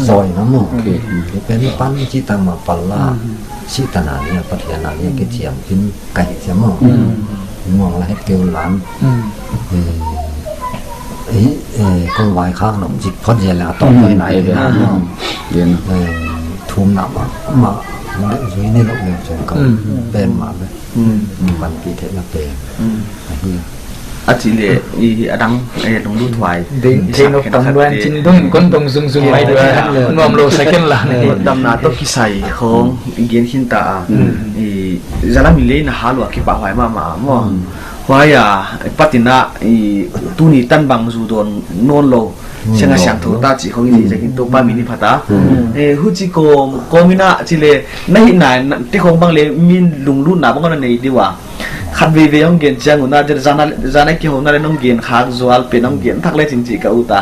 Zoi na maw. Okay. Hi pen pan chi tang ma pal la. Mm. Si ta na ni Pathian a ni ke chiam kin kai chiam maw. Mm. Muang la het keu lan. Mm. Eh, eh, eh, kong vai khang nong jik phot je la tong, mm, nai nai le. Mm. Eh, thum na ma, ma, zui ni lo le chung ka. Mm. Pen ma be. Mm. Pan pi the na pen. Mm. Ahi. A chi le, i, a dang, eh, lunglut huai. Ding, i thei sak nok khen tam khat luan te. Chin dong, kon dong zung zung mai dua. Eh, nuam lo second la. Eh, damna toh kisai khong, i gen khin ta a. Mm. I, zalam i le na ha lua kipah huai mahmah maw. Mm. Huai a, patina, i, tuni tan bang zu dawn non lo. Mm. Siang a siangthou ta chi khong i, mm, zek in Toupa min i phat a. Mm. Eh, huchi kawm, kawm in a chi le, na hihna, na, te khong bang le, min lunglutna bang na nei di ua. Khat veve hong gen chiang un a, zan a, zan a kihouna le nong gen khak zual pen hong gen thak le chin chi ka ut a.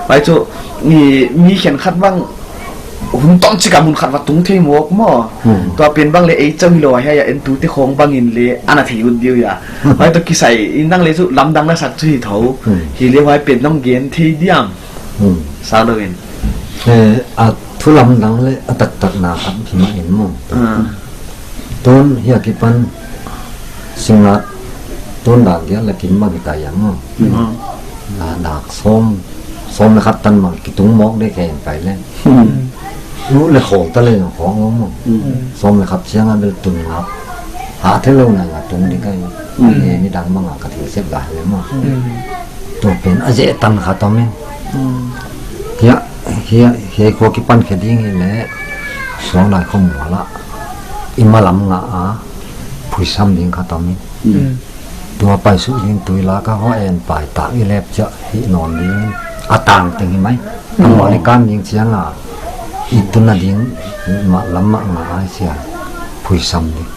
Huai chu, mi, mi khenkhat bang hun tawm chik a mun khat va tung thei mawk maw. Hmm. Tua pen bang le ei chauh hi lo a, hiai a entute khong bang in le ana thei ut diu a. Hmm. Huai toh kisai in nang le chu lamdang na sak chu hi tho. Hmm. Hi le huai pen nong gen thei diam. Hmm. Sa lo in. Eh, a thu lamdang le a taktak na khat hi mah in maw. Ah. Tun hiai akipan singngat tun dak giat le kim bang hi ta hiam maw. Mm. Ah, dak sawm, sawm le khat tan bang kitung mawk de khen kai le. Mm. Lu le khol ta le nong khong lo maw. Mm. Sawm le khat chiang a bel tun ngap. Ha the lo na nga tung di kai. Mm. Eh, ni dang bang a ka thil sep lai le maw. Mm. Tua pen a zeh tan khat om in. Mm. Hiai, hiai, hiai khua kipan khe ding hi le, suang lai khong mual a. I malam nga a, phuisam ding khat om in. Mm. Tua pai su ding tui la ka ho en pai tak i lep cha hi non ding. A tang teng hi mai. Mm. A mual i kan ding chiang a. I tun na ding, malam ma nga a sia. Phuisam ding.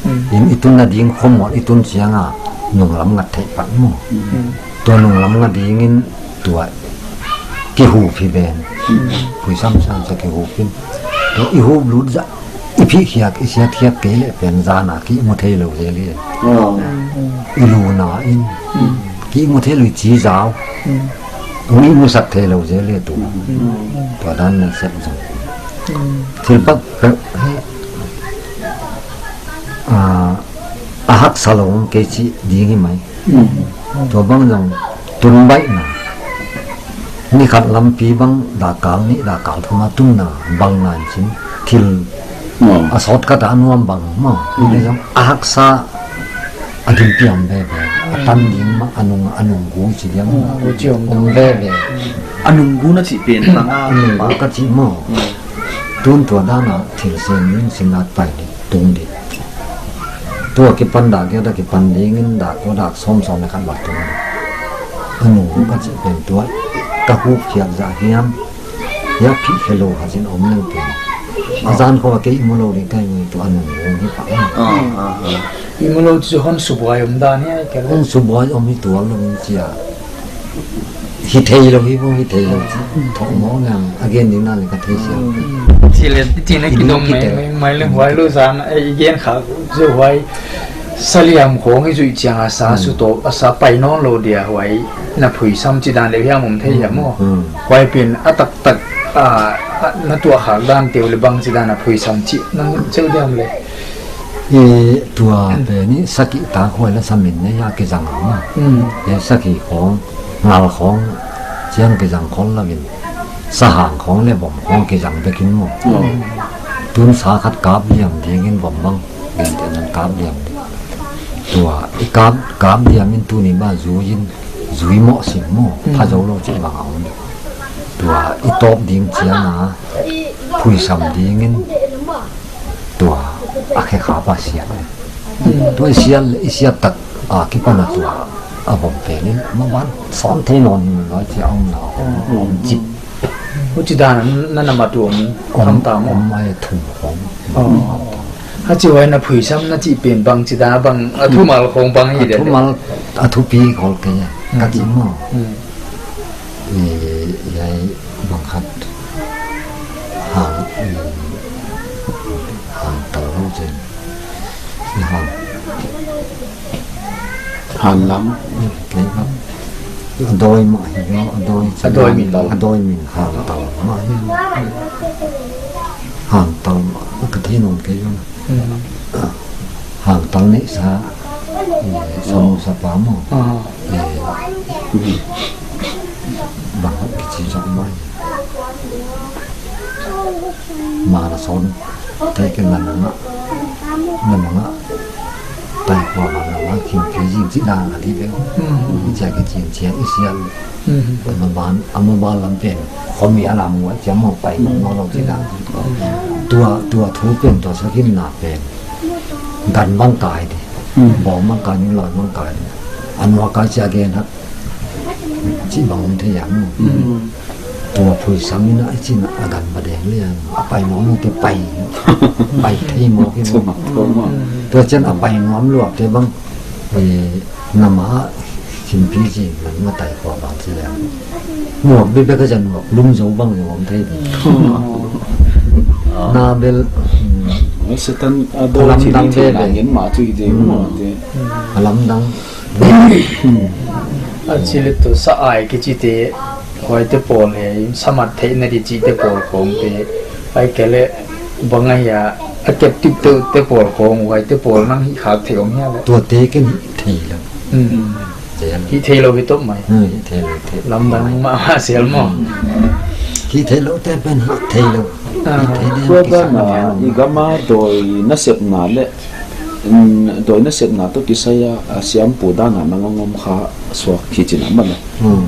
Mm. In i tun na ding khong mual i tun chiang a, nunglam ngat theih pat maw. Mm. Tua nunglam ngat ding in tua kihup hi ben. Mm. Phuisam sam sa kihup in. Tua i hup lut zah, i phih khiak, i siat khiak kei le pen zan a kimu thei lo zel e. Oh. I lu na in. Mm. Kimu thei lo i chi zau. Mm. Ui mu sak thei lo zel e tu. Mm. Tua dan na sep zong. Mm. Thil bang, eh, ah, a haksa lo kei chi ding hi mai. Mm. Tua bang zong tun baihna. Ni khat lampi bang dak kal nih, dak kal thum a tunna bang nai chin thil a sawt khat a nuam bang maw. Ni zong a haksa a gimpi om veve. A tan ding mah a nung, a nunggu chi diam. Om veve. A nunggu na chih pen tang a. A nunggu ka chih maw. Tun tua dan a thil sem ning sin nat pai ni tung di. Tua kipan dak, kia dak kipan ding in dak, kua dak sawm sawm leh khat bang tung. A nunggu ka chih pen tua ka huk khiak zah hiam. Hiak phih khe lou ha chin om lou pen. A zan khua kei mu lou ding ka hi tua a nunggu hi pa. I mu lou chu hon subuai om dan hi ai kei. Hon subuai om hi tua lou chia. Hi thei lou hi bang hi thei lou. Thok mo nang again ni na le ka thei sia. Chi le, chi le kidong mai, mai le huai lou zan, eh, again kha, zu huai. Saliam khong i zui chiang a sa su to, a sa pai nawn lou dia huai. Na phuisam chi dan le hiam om thei hiam maw. Huai pen a taktak, a, a, na tuah khak dan teu le bang chi dan a phuisam chi nang cheu diam le. I tua pen i sakhi ta khoi la samin ne ya kizang ma. I sakhi khong, ngal khong, chiang kizang khol la vin. Sahang khong le vom khong kizang bekin maw. Tun sa khat kap liam ding in vom bang, vin te nan kap liam ding. Tua i kap, kap liam in tuni ba zui in, zui mo sim maw, pha zo lou chi bang a om. Tua i top ding chiang a, phuisam ding in, tua a khe kha pa siat. Tua i siat, i siat tak a kipan a tua a vom pen in, ma ban sawm thei nawn hi lo chia om na, om chip. Huchi dan na na ma tu om, om, tham ta maw. Om ai thum khong. Huchi huai na phuisam na chih pen bang chi dan bang a thumal khong bang hi de. A thumal, a thupi khol ke ya. Ka chih maw. I, i ai bang khat hang, i, hang tal ho chen. I hang. Han lam. Kei bang. A doi mah hi lo, a doi. A doi min lo. A doi min hang tal mah hi. Hang tal mah, ka thei nawn kei bang. Hang tal neih sa, eh, samu sa pa maw. Eh, bang kichi zong mai. Ma na son, te ke na na, na na. Tai kua ma na ma kim pi jing chi na na di be. Ni cha ke chin chia i sial. Ama ban, ama ban lam pen. Khomi a lam wa chia mo pai mo lo chi na. Tua, tua thu pen tua sa kim na pen. Gan bang kai di. Bawm bang kai ni lo bang kai di. An wa kai chia gen ha. Chi bang om thei yang. Tua phuisam in a chin a gan ba deng lian. A pai mo mo ke pai. Pai thei mo ke mo. Tua chen a pai mo am luak te bang. Eh, nama kim pi chi nan ma tai kua bang chi lian. Nuak bi bek a chan nuak lum zo bang zo om thei di. Na bel, hmm. Ai Satan a doi chi lamdang ni thei bebe. Ngen ma chi di mo te. A lamdang. A chi le tu sa ai kichi te, huai te pawl he, sa mat theihna di chi te pawl khong te. Ai ke le bang a hia, a kep tip te, te pawl khong, huai te pawl nang hi khak thei om hia le. Tua te ken hi thei lo. Zel. Hi thei lo hi top mai. Hmm, hi thei lo, thei. Lamdang mah mah sial maw. Hi thei lo te pen hi thei lo. Ah. Hi thei lo. Tua dan a, i gam a doi nasepna le, mm, doi nasepna toh kisai a, a siampu dan a nang hong om kha suak hi chin a man a. Hmm.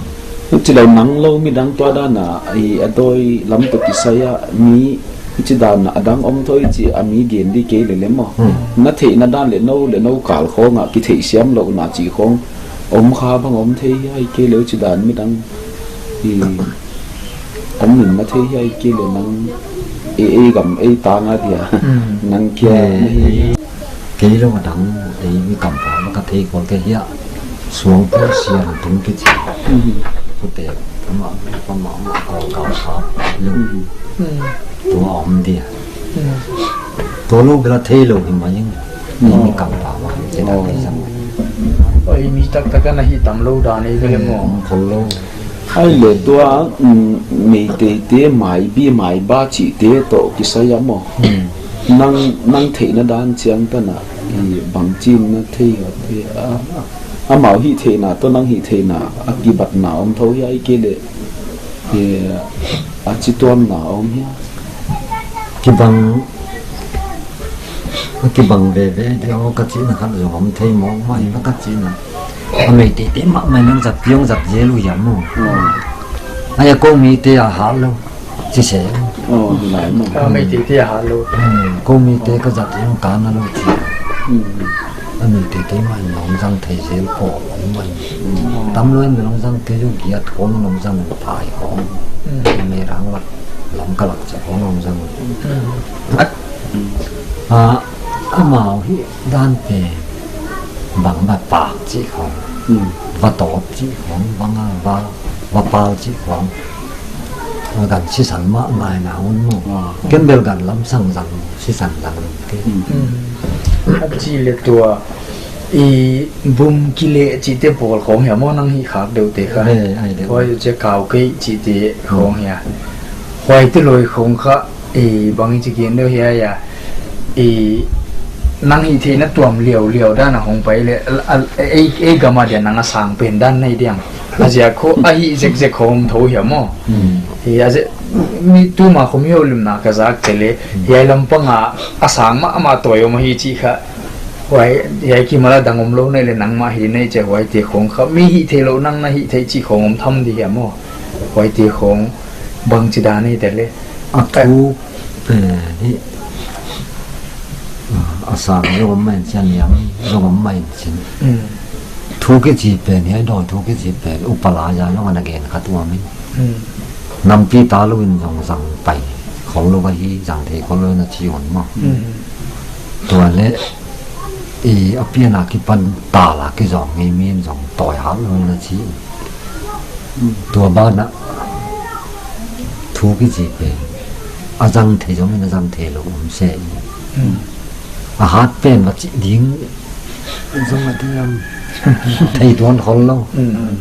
Chi lo nang lo midang tua dan a, i a doi lam toh kisai a mi, chi dan a dang om thoi chi a mi gen di kei le le maw. Hmm. Na theihna dan le nou le nou kal khong a kitheih siam louhna chi khong. Om kha bang om thei hiai kei leh chi dan midang. I om min na thei hiai kei leh nang e, e gam e tang a dia. Hmm. Nang kia na hi. Kei lou a dang ei mi kam pa ma ka thei kol ke hia. Suang pu sian tung ke chi. Hmm. Ku te pa ma, pa ma ma kol kal kha. Hmm. Tua om dia. Hmm. Tua lou bela thei lou hi ma ing. Ni mi kam pa ma, che da thei sang. Oi, mi taktak a na hi tam lou dan ei ve maw. Om khol lou. Ai le tua, mm, Meitei te mai bi mai ba chi te toh kisai a maw. Hmm. Nang, nang theihna dan chiang ta na, i bang chin na thei ha te a. Amau hihtheihna toh nang hihtheihna a kibatna om thou hia, ahihkeileh, eh, a chituamna om hia? Kibang, a kibang veve di aw ka chihna khat zong om thei mawkmawk hi ka chihna. A Meiteite mahmah in hong zat pi hong zat zel uh hiam maw. Hmm. Ahi a, kou mite a hat lou. Chi se. Oh, hi lai maw. Ka Meiteite a hat lou. Hmm, kou mite ka zat lou ka na lou chi. Hmm. A Meiteite mah in hong zang thei zel ko, om mai. Hmm. Tam lou in hong zang thei zou giat khong hong zang phai khong. Hmm. Meirang lak, Lamka lak chiah khong hong zang. Hmm. At, ah, amau hih dan pen bang va pak chih khong. Hmm. Va tawp chih khong, bang a va, va pal chih khong. Gan sisan mah ngai na un maw. Ah. Ken bel gan lam sang zang, sisan zang ke. Hmm. Hmm. A chih leh tua, i bum kileh chihte pawl khong hia maw nang hih khak deuh te kha. Eh, ai deuh. Huai chu kau kei chihte khong hia. Huaite loi khong kha, i bang i chi gen deuh hia hia. I nang hihtheihna tuam liauliau dan a hong pai leh, a, a, ei, ei gam a dia nang a sang pen dan na hi diam. A ziak khong a hih zekzek khong om thou hia maw. Hmm. Hi a ze, mi tuma khong mi houlimna ka zak chih leh, hmm, hiai lampang a, a sang mahmah tawi om ahi chih kha. Huai, hiai kimal a dang om lou nei leh nangmah hi nei chih huaite khong kha. Mi hihtheih lou nang na hihtheih chih khong om tham di hia maw. Huaite khong bangchi dan nei te leh. A thu, eh, hi, a sang zong om mai chin, niam zong om mai chin. Hmm. Thu kichi pen, hiai dawi thu kichi pen, upa la za zong ana gen kha tuam in. Hmm. Nampi ta lou in zong zang pai khol lou va hi, zang thei khol lou na chi hon maw. Hmm. Tua leh, i a pian a kipan ta la kizong ngei mi in zong tawi hat lou na chi. Tua banah thu kichi pen a zang thei zong in a zang thei lou om se. Hmm. A hat pen va chih ding zong a diam. Thei tuan khol lou. Hmm.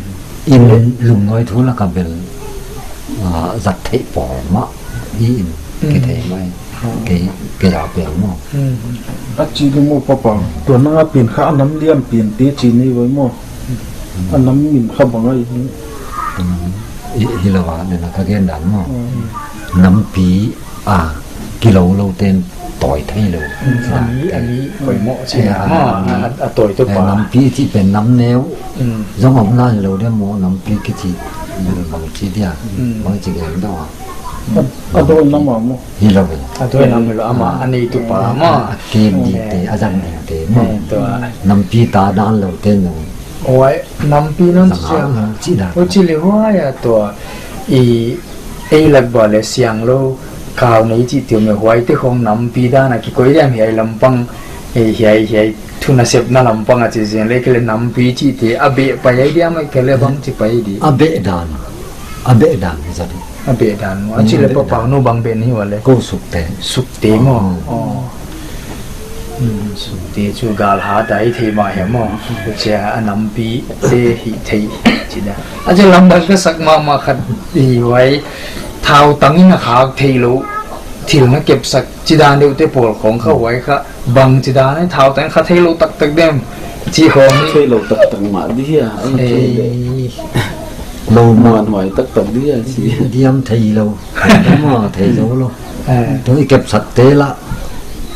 In lungngai thu lak a bel, ah, zat theih pawl mah hi in, hmm, kithei mai. Kei, kei a pen maw. Hmm. A chih leh maw papa. Tua nang a pen kha a nam lian pen te chi ni vai maw. A nam min kha bang ahi. Hmm. I, hilou a, nena ka gen dan maw. Hmm. Nampi a kilou lou ten tawi thei lou. Hmm. Chih dan. A mi, a mi, poimoh chih. Eh, na, a, a, a tawi tou, eh, pa. Nampi chih pen nam neu. Hmm. Zong om lai lou diam maw, nampi kichi. Bang chi dia. Hmm. Bang chi gen deuh a. A, a dawi nam a maw. Hilou ve. A dawi nam hilou, amah, ah, a neitu pa, ah, maw. A kem ding te, eh, a zang ding te, maw. Eh, tua. Nampi ta dan lou te nung. Huai, nampi non zang chi a, ah, chi dan. Huai chih leh huai a tua. I, ei lak ba leh siang lou, kau nei chih te om e, huaite khong nampi dan a kikoi diam hiai lampang, eh, hiai, hiai, thu nasepna lampang a chi zen leh kei leh nampi chih te, a beh pai ai diam ahihkeileh bangchi pai di. A beh dan. A beh dan hi zat. A beh dan maw. A chih leh, hmm, papa nu bang beh ni ua leh. Kou Sukte. Sukte maw. Oh. Oh. Hmm, Sukte chu gal hat a i thei mah hia maw. Chia a nampi te hihtheih chih dan. A chia lamdang ka sak mahmah khat hi huai. Thautang in a khak theih lou. Thil na kepsak chih dan deuh te pawl khong kha huai kha. Bangchi dan a thautang kha theih lou taktak diam. Chih khong. Theih lou taktak mah di hia. Ei. Lou mah. Muanhuai taktak di hia, chi. Diam theih lou. Diam a theih lou lou. Eh. Tu i kepsak te la.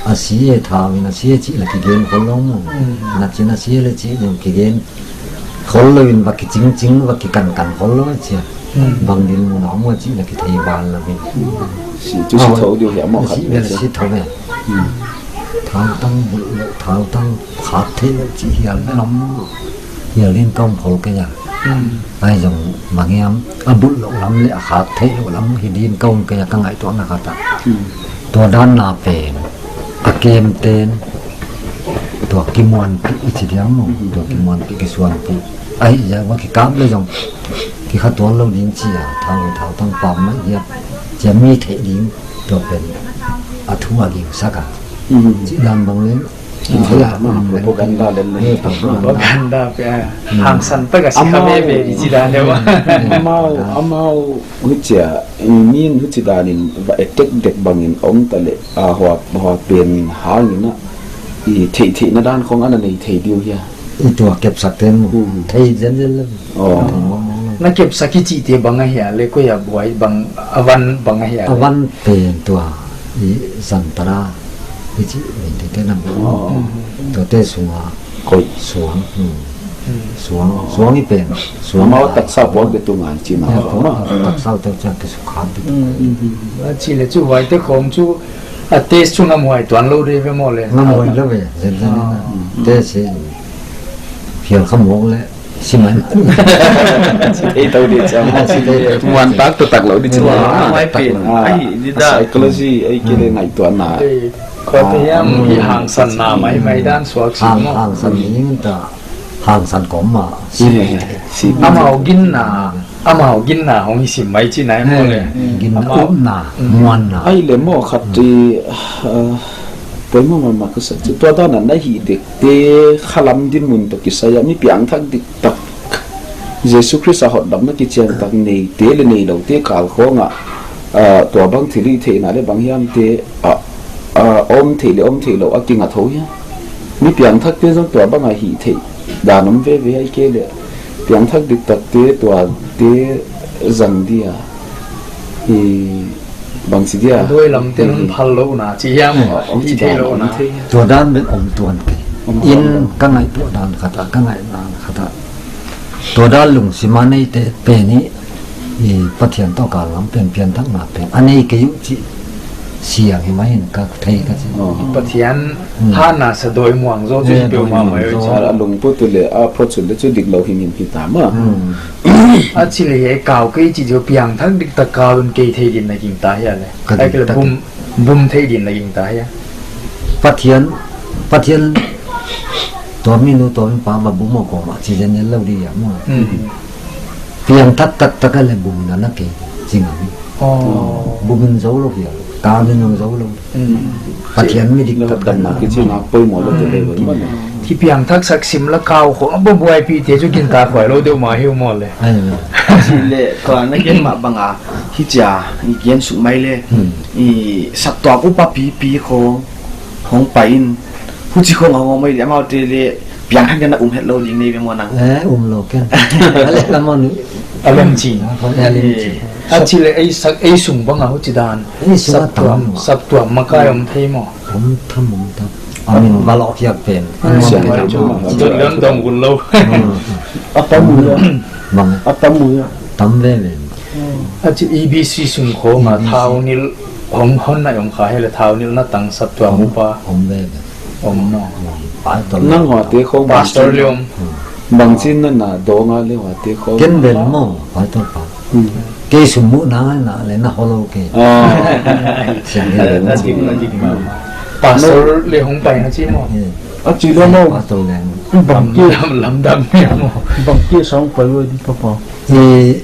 A si e thau in a si e chih la kigen khol lou maw. Hmm. Na chin a si e leh chih lou kigen. Khol lou in va kichingching, va kikankan khol lou chia. Hmm. Bang dinmun a om chih la kithei val lou in. Si, chu si thou diu hia maw khat. Si, si thou ve. Hmm. Thautang bulh lou, thautang khak theih lou chih hial lam. Hial in ka om khol kei a. Hmm. Ahi zong bang hiam, a bulh lou lam leh a khak theih lou lam hi din ka om kei a ka ngaihtuahna khat ah. Hmm. Tua dan na pen, a kem ten, tua kimuanpih i chi diam maw, hmm, tua kimuanpih kisuanpih. Ahi zia va kikap leh zong, kikha tuan lou ding chi a, thau, thautang pam mai dia, chia mi theih ding, tua pen, a thu a ging sak a. Hmm. Chih dan bang leh, Propaganda len len. Eh, propaganda. Propaganda pe, ah. Hmm. Hangsan tak a si kha amau, veve di chih dan deuh. Hmm. Amau, amau, huchia, min huchi dan in, va attack dek bang in om ta leh, a hua, hua pen hang in a, i theihtheihna dan khong ana nei thei diu hia. I tua kepsak ten maw. Hmm. Thei zenzen lou. Oh. Thei mawngmawng lou. Na kepsak i chihte bang ahia leh, koi a buai bang, a van bang ahia leh? A van pen tua, i zantara, i chih pen te te na buai. Oh. Hmm. Tuate sunga. Koi. Suang. Hmm. Hmm. Suang, suang i pen. Suang. Amau taksa pawt bek tu ngai chih na. Ya, pawt, pawt. Taksa te chiang kisukha bek. Hmm. Hmm. A chih leh chu huaite khong chu, a taste chu ngam huai tuan lou di ve maw leh. Ngam huai lou ve, zenzen na. Ah. Taste hi. Phial kha mawk leh, si mai. Si thei tou di chiang. Ah, si thei tou. Muan tak tak lou di chiang. Muan tak tak lou. Ah. Ahi, di da. Psychology, ahihkeileh ngaihtuahna. Eh, kua te hiam, ah, i hangsanna maimai dan suak si maw. Hang, hangsan ni ta, hangsan kawm mah. Si. Si. Amau ginna, amau ginna hong i sim mai chih na maw leh. Eh, ginna, amau upna, mm, muanna. Ahihleh maw khat, mm, eh, poimoh mahmah ka sa chu. Tua dan a na hih dek te khalam dinmun toh kisai a mi piangthak diktak, Jesu Khrist a hotdamna kichian tak neite leh neiloute kal khong a, ah, tua bang thilhihtheihna leh bang hiam te, ah, ah, om theih leh om theih lou a kinga thou hia. Mi piangthak te zong tua bang a hih theih dan om veve ahihkeileh. Piangthak diktak te tuate zang dia. I bangchi dia. Duai lam te nun phal lou na, chi hiam, ah, om chi thei dan lou na. Tua dan bel om tuan kei. Om tuan. In ka ngaihtuah dan khat a, ka ngaihdan khat a. Tua dan lungsim a neite pen hi, i Pathian toh kal ngam pen pianthakna pen. A nei kei uh chih siang hi mai in ka thei ka chi. Oh. Pathian, hmm, hana sa doi muang zo chu, eh, hi peuhmah mai uh. Doi muang zo. A lungput leh a phawt chun leh chu dik lou himhim hi ta maw. Hmm. A chih leh hiai kau kei chih chu piangthak diktak kal un kei thei din na gingta hia leh? Ka gingta. Ahihkeileh bum, bum thei din na gingta hia? Pathian, Pathian, tua mi nu, tua mi pa va bum a kawm a chi zenzen lou di a maw. Hmm. Piangthak taktak a leh bum in a na kei, chi ngam. Oh. Bum in zou lou hia, kal in zou lou. Mm. Pathian mi diktak damna kichi nak poimoh lou te leh maw. Ki piangthak sak sim leh kau khong a buaipi te chu gingta khuai lou deuh mah hi maw leh. Ai. Chih leh tua na gen mah bang a, hichia i gen suk mai leh. Hmm. I saptuam upa pipi khong hong pai in, huchi khong a hong om mai leh amaute leh piangthak na um het lou ding nei ve maw nang. Eh, um lou ken. A leh ka maw ni. A lom chi. A lom chi. Eh. A chih leh ei sak, ei sung bang a huchi dan. Ei sung a tam. Saptuam, saptuam makai om thei maw? Om tham, om tham. A min va lawk hiak pen. Ah, siang tam. Dot lem tam gun lou. Hmm. A tam ui a. Bang. A tam ui a. Tam veve. A chih E B C sung khong a thau nilh hong hon na om kha hi leh thau nilhna tang saptuam upa. Om veve. Om maw. Om. Pai tol. Nang huate khong pastor leh om. Hmm. Bangchin na na dong a leh huate khong. Ken bel maw, pai tol pa. Hmm. Kei sum muhna na leh na holou kei. Ah. Siang leh. Na dik, na dik maw. Pastor leh hong pai na chi maw. Eh. A chih leh maw. Pastor leh. Bang ki lam, lam dam ni maw. Bang ki sang pai wai di papa. Eh,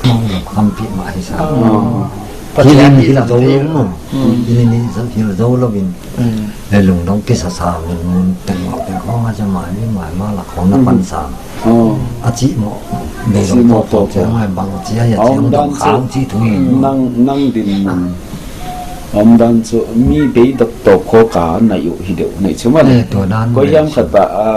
maw, lam kampi mah hi sa. Ah. Hilin hil zou lou maw. Hmm. Hilin hil zou lou in. Hmm. Leh lungdong kisa sa mun mun teng mah teng khong a cha mai mi mai ma la khong na pan sa. Oh. A chih maw. Beidong toh toh chiang mai bang chi a ya chiang dong khang chi thu hi. Nang, nang dinmun. Omdan chu mi beidong toh khong ka nai uh hi deuh nai chu maw. Eh, tua dan. Koi hiam khat a, a,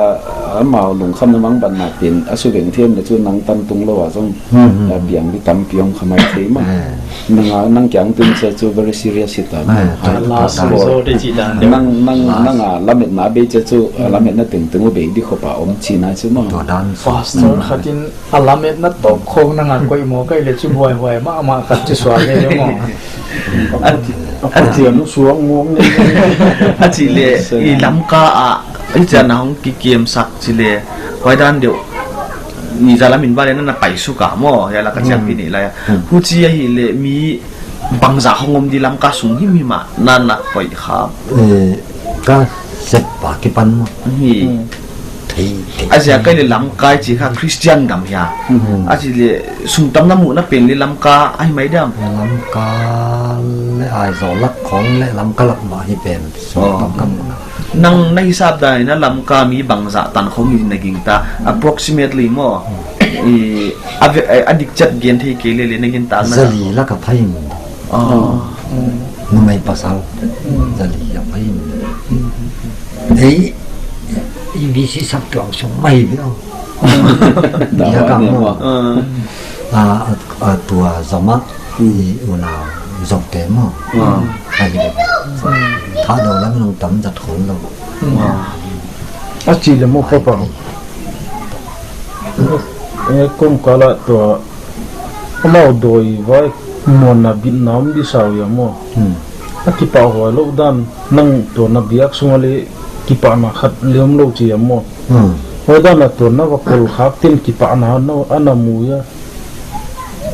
amau lungkhamna mangbatna pen a suveng thiam leh chu nang tan tung lou a zong. Hmm, hmm. A piang di tampi om kha mai thei maw. Eh. Nang a, nang kiang tun chia chu very serious hi ta. Eh, tua, tua, last resort i chih dan deuh. Nang, nang, nang a lametna bei chia chu, a lametna tengteng uh bei di khop a om chihna chu maw. Tua dan. Pastor khat in a lametna toh khong nang a koih maw kei leh chu buaihuai mahmah khat chu suak ve maw. A, a, a, a chih leh i Lamka a, i chiang na hong kikiamsak chih leh, huai dan deuh. Ni za lam in ba leh na na pai suk a maw, ya la ka chiang pi ni lai a. Hmm. Huchi ahihleh mi bangzah hong om di Lamka sung himhim a na na koih kha. Eh, ka sep pa kipan maw. Hi. Hmm. Thei, thei. A ziak kei leh Lamka i chih kha Christian gam hia. Hmm. A chih leh sung tam na muhna pen leh Lamka ahi mai diam. Lamka leh Aizawl lak khong leh Lamka lak mah hi pen. Sung tam ka muhna. Nang na hisap dan in a Lamka mi bangzah tan khong hi na gingta, approximately maw. Hmm. I, a ve-, a, a dik chet gen thei kei leh leh na gintak na. Zali lak a phai maw. Ah. Hmm. Numei pasal. Hmm. Zali lak a phai maw. Hmm. Ei, I B C sak tuang sung mai bia. Dia ka mo. Ah. A, a, a tua zom a. Hmm. I unau zom te mo. Ah. Ahi le. Tha do la mi nong tam zat khol lo. Ah. A chi le mo pa pa. Ai. Eh, kong kala tua. Amau doi vai, mawhna bitna om di sau ia maw. Hmm. A kipahhuai lou dan, nang tua na biak sung a le kipahna khat le om lou chi ia maw. Hmm. Huai dan a tua na va kol khak ten kipahna na, ana mu ia.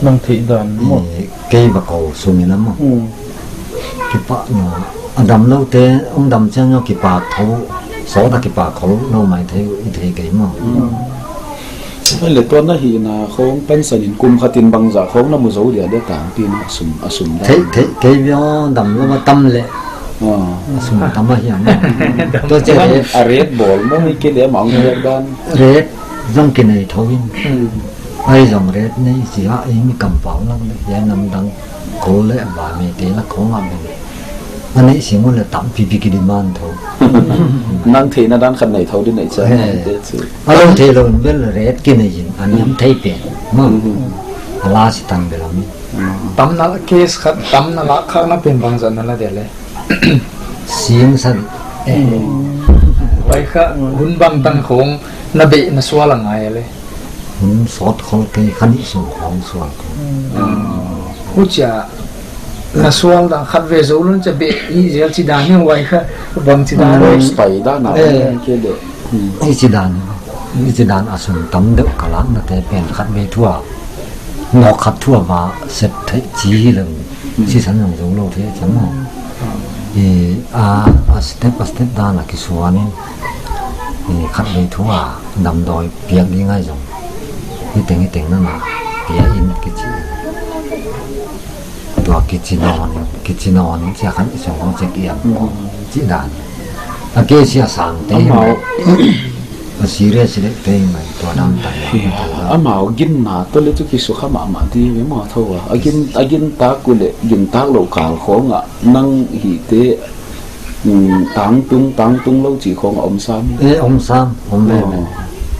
Nang theih dan maw. Eh, kei va kol sung in a maw. Hmm. Kipahna, a damlou te, hong dam chiang a kipak tho, sawt a kipak khol lou mai thei, i thei kei maw. Hmm. Ai le tua na hihna khong pansan in kum khat in bangzah khong na mu zou dia dia tangpi na a sum, a sum dan. Thei, thei, kei bia damlou a tam le. Ah. A sum tam a hiam. Tua che rate. A rate bawl maw ni kei le mang rate dan. Rate zong kinei thou in. Hmm. Ai zong rate nei si a, ei mi kampau lak le, ia nam dang. Kol le ba mi te la khong a mi. Ani sing le tampi pi ki demand thou. Nang theihna dan khat nei thou di nei cha. He. Te chu. A lou theilou in bel rate kinei in, a niam thei pen. Ma. Hmm. A la si tan bel a mi. Hmm. Tamna case khat, tamna la khak na pen bangzah na la dia le. Sing san. Eh. Hmm. Huai kha, hun bangtan khong, na beh na sual a ngai le. Hun sawt khol kei kha ni sung khong sual khong. Hmm. Huchia na sual dan khat ve zou lou chia beh i zel chi dan ni huai kha bang chi dan. Hmm. Pai dan a. Eh. Kei le. Hmm. I chi dan. I chi dan a sum tam deuh ka lak na te pen khat ve thua. Nawk khat thua va set thei chi hi lou. Hmm. Chi san zong zou lou thei chang maw. Hmm. I a, a step, a step dan a kisuan in. I khat ve thua damdawi piak ding ahi zong. Hi teng, hi teng na na. Pia in kichi. Tua kichi nawn in, kichi nawn in, chia khan i song hong check iam. Mm. Chi dan. A case a sang te. Amau. A serious le te mai tua dam tai. Yeah. Amau ginna toh le chu kisukha mahmah di ve maw thou a. A gin, a gintak uleh, gintak lou kal khong a nang hihte. Hmm, tangtung, tangtung lou chi khong a om sam. Eh, om sam, om ve ve. Oh.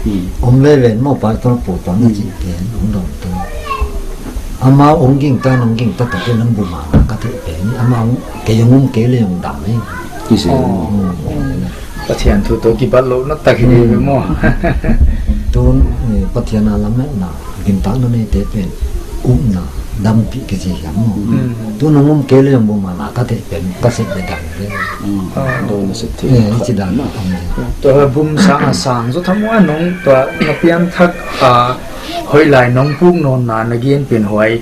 Hmm. Om ve ve, maw pastor pu tuan na chi pen, om dong tu. Amau hong gingta, hong gingta ta pen, nang bu ma na ka theih pen. Amau hong, kei hong um kei le hong dam e. Kisi. Oh. Hmm. Pathian thu toh kibat lou na ta ki ve ve maw. Tun, eh, Pathian a lam e na. Gintakna neite pen upna dampih kichi hiam maw. Mm. Tun hong um kei le hong bu ma na ka theih pen ka sep le dam le. Mm. Ah. Doi na sep thei. Eh, i chi dan na. Tua bum sang a sang zaw tham ua nong tua na pianthak a hoihlai nong puk nawn na na gen pen huai.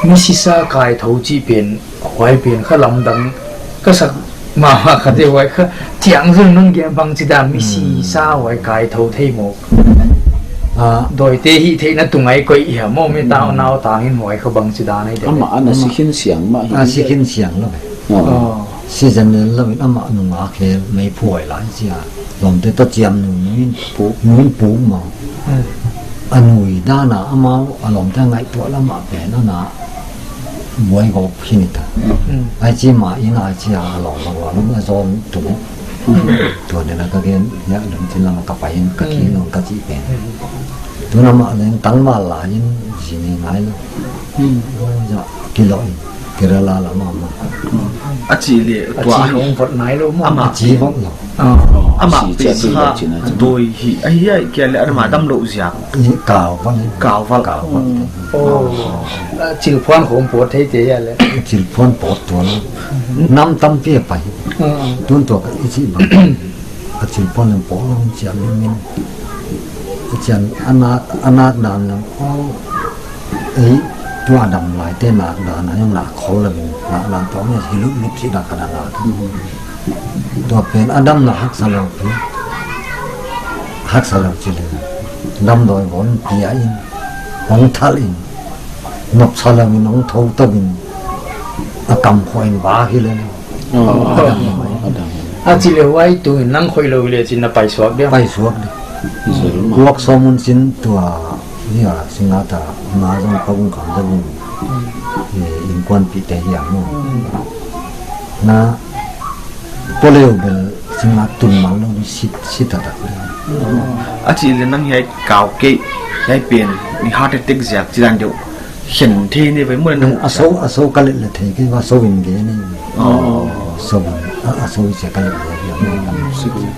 Mi sisa kai thou chi pen huai pen kha lamdang ka sak mahmah kha te huai kha chiang zun nong gen bang chi dan mi sisa huai kai thou thei maw. Ah. Dawite hihtheihna tung ai koih hiam maw, mi tau nau tangin huai kha bang chi dan ai de. Amah ana si khin siang mah hi. A si khin siang lou. Oh. Si zen nen lou in amah nung a khel mei phuai lai chia. Lawmte toh chiam nu, nu in puk, nu in puk maw. Hmm. A nui dan a amau a lawmte ngaihtuah lam a pen ana buai gawp khin i ta. Hmm. Ai chi ma in ai chi a lawm a lawm a zon tu. Hmm. Tua nen a ka gen, ya lawm chin lam a ka pai in ka khi lawm ka chi pen. Hmm. Tun amah leng tangval lai in zi ni ngai lou. Hmm. Oi, ya, kilawm in. Kerala lam a mah. A chi le, tua a chi hong vot nai lou maw. Amah a chi vot lou. Ah. Amah si chia pen tu kha lou chi na chi. Doi hi, ai, ai, kia le, amah dam lou ziak. Ni kau vot ni. Kau vot. Kau vot. Oh. Ah, chilphuan khong pawt thei te ia le. Chilphuan pawt tuan. Nam tampi a pai. Ah. Tun tua ka i chi bang. A chilphuan lam pawt lou chia lu min. Chian a nak, a nak dan lam. Oh. Ei, tua dam lai te nak dan a, nak khol lou in, nak dan tua mi hi lup lup si nak ka dan a. Tua pen a damna haksa lou pi. Haksa lou chi le. Damdawi von pia in, hong thal in, nop sa lou in, hong thou tou in, a kam khua in ba hi le. Oh. A dam mai. A dam. A chi le huai tu in nang khoi lou le chin na pai suak dia. Pai suak dia. Kuak sawm un chin tua, ni a, Singngat a, ma zong pa gung kam zong. Eh, innkuanpihte hiam maw. Na, poleu bel Singngat tun mal lou ni sit, sit a tak le. A chih leh nang hiai kau kei, hiai pen, i heart attack ziak chi dan deuh. Khen thei ni ve mu na. A so, a so ka let leh thei kei va so in ge ni. Oh. So in, a, a so in se ka let leh. Si lung,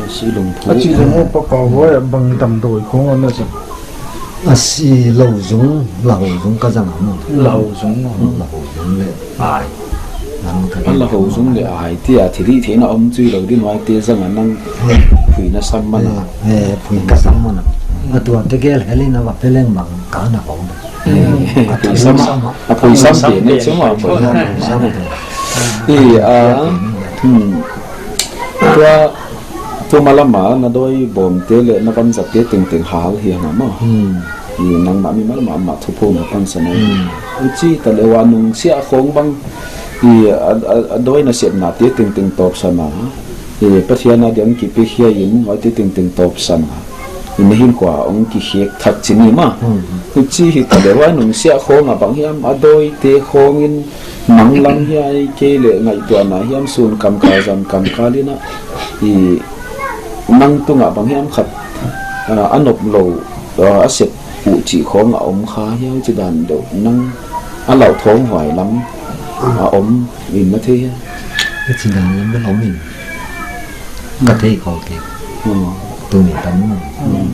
si lung. A chih leh mu pa kau huai bang damdawi khong ana si. A si lou zung, lau zung ka zang a mu. Lau zung. Lau zung leh. Ai. Nang ka a la ho zung leh ai tia thilhihtheihna om chui lou din huaite zang a nang phuina sam man a. Eh, eh, phui ka sam man a. A tuate gel helin a va pe leng bang ka na ho. Eh, a phui sam, a phui sam te ni chu ma phui na phui sam te. Eh, a, hmm. Tua, tua malama na doi bawmte leh na vanzate tengteng hal hi hang a maw. Hmm. I nangmah mimal mahmah thuphawng a pansan a. Hmm. Huchi ta leh huai nungsiah khong bang i a, a, a doi nasepnate tengteng tawpsan a. I Pathian a diang kipiak hiai in huaite tengteng tawpsan a. I na hinkhua hong kikhek thak chi ni maw. Hmm. Huchi hi ta leh huai nungsiah khong a bang hiam a doite khong in nang lam hiai kei leh ngaihtuahna hiam sun kamkal zan kamkal in a. I nang tungah bang hiam khat, ah, a nop lou, ah, a sep uh chih khong a om kha hiam chi dan deuh nang a lauthawng huai lam a om in na thei hia? Ka chi dan lam bel om in. Ka thei khol kei. Hmm. Tuni tan. Hmm.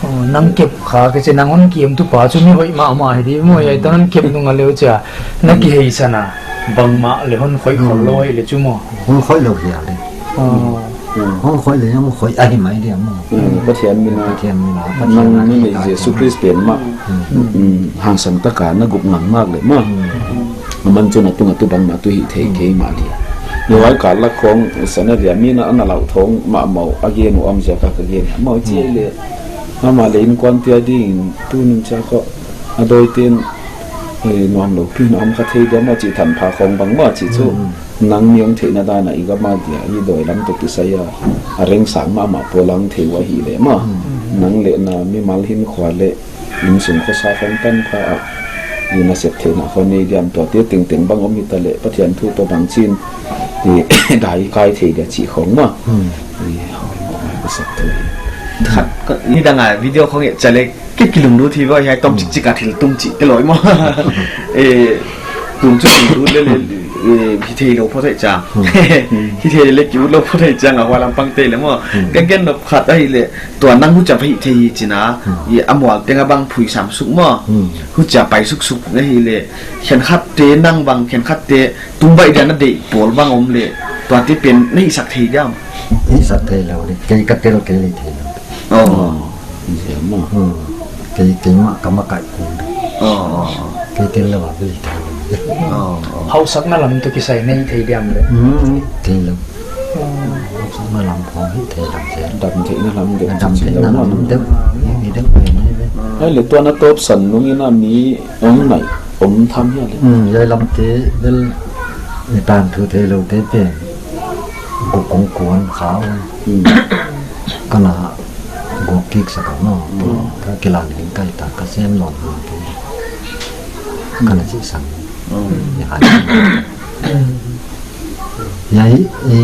Oh, nang kep kha ka chi nang hon kiamtu pa chu mi hoih mahmah hi di maw, hiai tan hon kep nung a leh chia. Na kiheisan a. Bangmah leh hon khoih khol lou hi leh chu maw. Hon khoih lou hi a leh. Oh. Hmm. Hon khoih leh hon khoih ahi mai dia maw. Hmm, Pathian min a. Pathian min a. Nang min a Jesu Christ pen mah. Hmm. Hmm, hangsan taka na gup ngang mak leh maw. Hmm. Aman chu na tung a tu bangmah tu hih thei kei mah dia. Ni huai kal a khong sana dia mi na ana lauthawng mahmah a gen uh om ziak a ka gen maw chi leh. Amah leh inkuante a ding tu ning cha ko a doi ten, eh, nuam lou pi na om kha thei dia maw chi thanpha khong bang maw chi chu. Hmm. Nang mi hong theihna dan a i gam a dia, i doi lam toh kisai a, a reng sang mahmah pawl a hong thei uh ahi leh maw. Hmm. Nang leh na mimal hinkhua leh, insung khosa khong tanpha a, i nasep theihna khong nei diam tuate tengteng bang om hi ta leh, Pathian thu toh bang chin, i dai kai thei dia chih khong maw. Hmm. I, ka sak thei. Khat, ka, nidang a video khong e chale, Ki, kilunglut hi ve, hiai tom chikchik a thil tum chih te loi maw. Eh, tum chu lunglut leh leh, eh, hi thei lou phot thei chang. Hmm. Hi thei leh ki ut lou phot thei chang a, huai lam pang te leh maw. Hmm. Ka gen nop khat ahi leh, tua nang huchia hih thei hi chih na, hmm, i a mual teng a bang phuisam suk maw. Hmm. Huchia pai suksuk na hi leh, khenkhat te nang bang, khenkhat te tung baih dia na deih pawl bang om leh, tuate pen na hihsak thei diam. Hihsak thei lou leh, kei ka tel kei leh thei lou. Oh. Oh. Ziah maw. Hmm. Kei, keimah ka makaih kul. Oh, oh, oh. Kei tel lou a bel thei lou. Oh, oh. Hausakna lam toh kisai nei thei diam leh. Hmm, thei lou. Oh. Hausakna lam khong hi thei lou se. Damtheihna lam deuh. Damtheihna lam deuh. Hi deuh, hi deuh. Ai leh tua na tawpsan nung in a mi om nai, om tham hia leh. Hmm, hiai lamte bel, i tan thu thei lou te pen. Guk kong kuan kha. Hmm. Ka na guk kik sak a maw. Hmm. Ka kilan hin kai ta ka sem lon hin te. Ka na chi sang. Hmm. Ni han. Hiai, i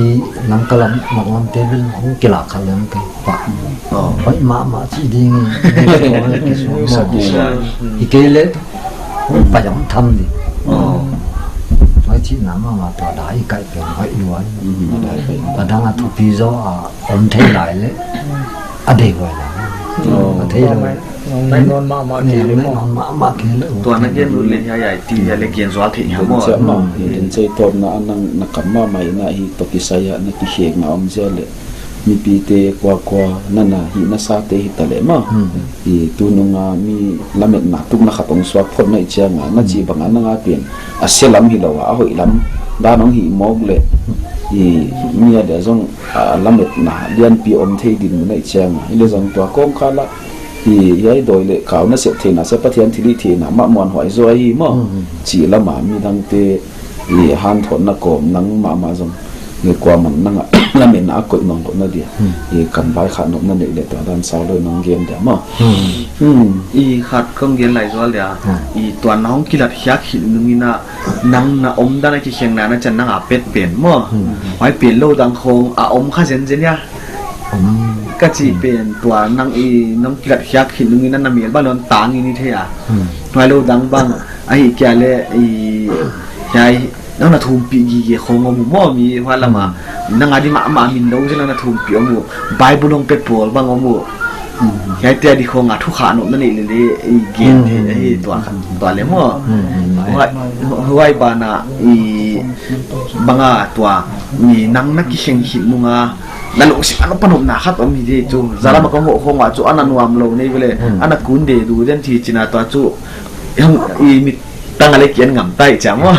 lam ka lam, mak lam te bel, hong kila kha lem ke pa. Oh. Hoih mahmah chi ding. Kisa, kisa. I kei leh, hong pa jam tham di. Oh. Hoih chi na mahmah tua dai kai pen hoih luai. Mm. A dang a thupi zaw a om thei lai leh. A dei huai lai. Oh. A thei lou. Nang nai non mahmah kei leh maw. Nang nai non mahmah kei leh. Tua na gen lut leh hiai hiai ti hiai leh gen zual thei hiam maw. Din chah maw. Din chah tawpna a nang na kam mahmah in a hi toh kisai a na kikhekna om ziak leh. Mipite kuakua na na hihna sate hi ta leh maw. Hmm. I tunung a mi lametna tukna khat hong suak phot na hih chiang a na chih bang a nang a pen a se lam hilou a, a hoih lam dan hong hih mawk leh. I mi a dia zong a lametna lianpi om thei dinmun ahih chiang a, i leh zong tua kawmkal a, i, hiai doi leh kau nasep theihna, Pathian thilhihtheihna mah muanhuai zaw ahi maw. Mm. Chih lam a midangte, i, hanthawnna kawm nang mahmah zong, i, kuaman nang a lametna a koih nawn louhna dia, mm, i, kan vaikhak nopna neih leh tua dan sau lou in hong gen dia maw. Mm. Mm. I khat kong gen lai zual dia, mm, i, tua na hong kilat khiak khit nung in a, nang na omdan a kikhenna na chan nang a pet pen maw. Hmm. Huai pen lou dang khong a om kha zenzen ia. Om. Ka chih pen tua nang i, nang kilat khiak khit nung in na mel bang lon tang in i thei a. Hmm. Huai lou dang bang, ahihkeileh i, hiai, nang na thumpih gige khong om uh maw mi huai lam a. Hmm. Nang a di mahmah min lou zel a na thumpih om uh. Bible hong pe pawl bang om uh. Hmm. Hiaite a di khong a thu kha nop na neih leh leh i gen thei, Hmm. ahi tua kha, tua leh maw. Hmm. Huai, huai banah i bang a tua, i nang na kikhen khit nung a, na lungsim a na panopna khat om hi di chu. Zara ma kong ho khong a chu ana nuam lou nei vele, Hmm. ana kun de du den thi china tua chu. Hong i mit tang a leh kian ngam tai chia maw.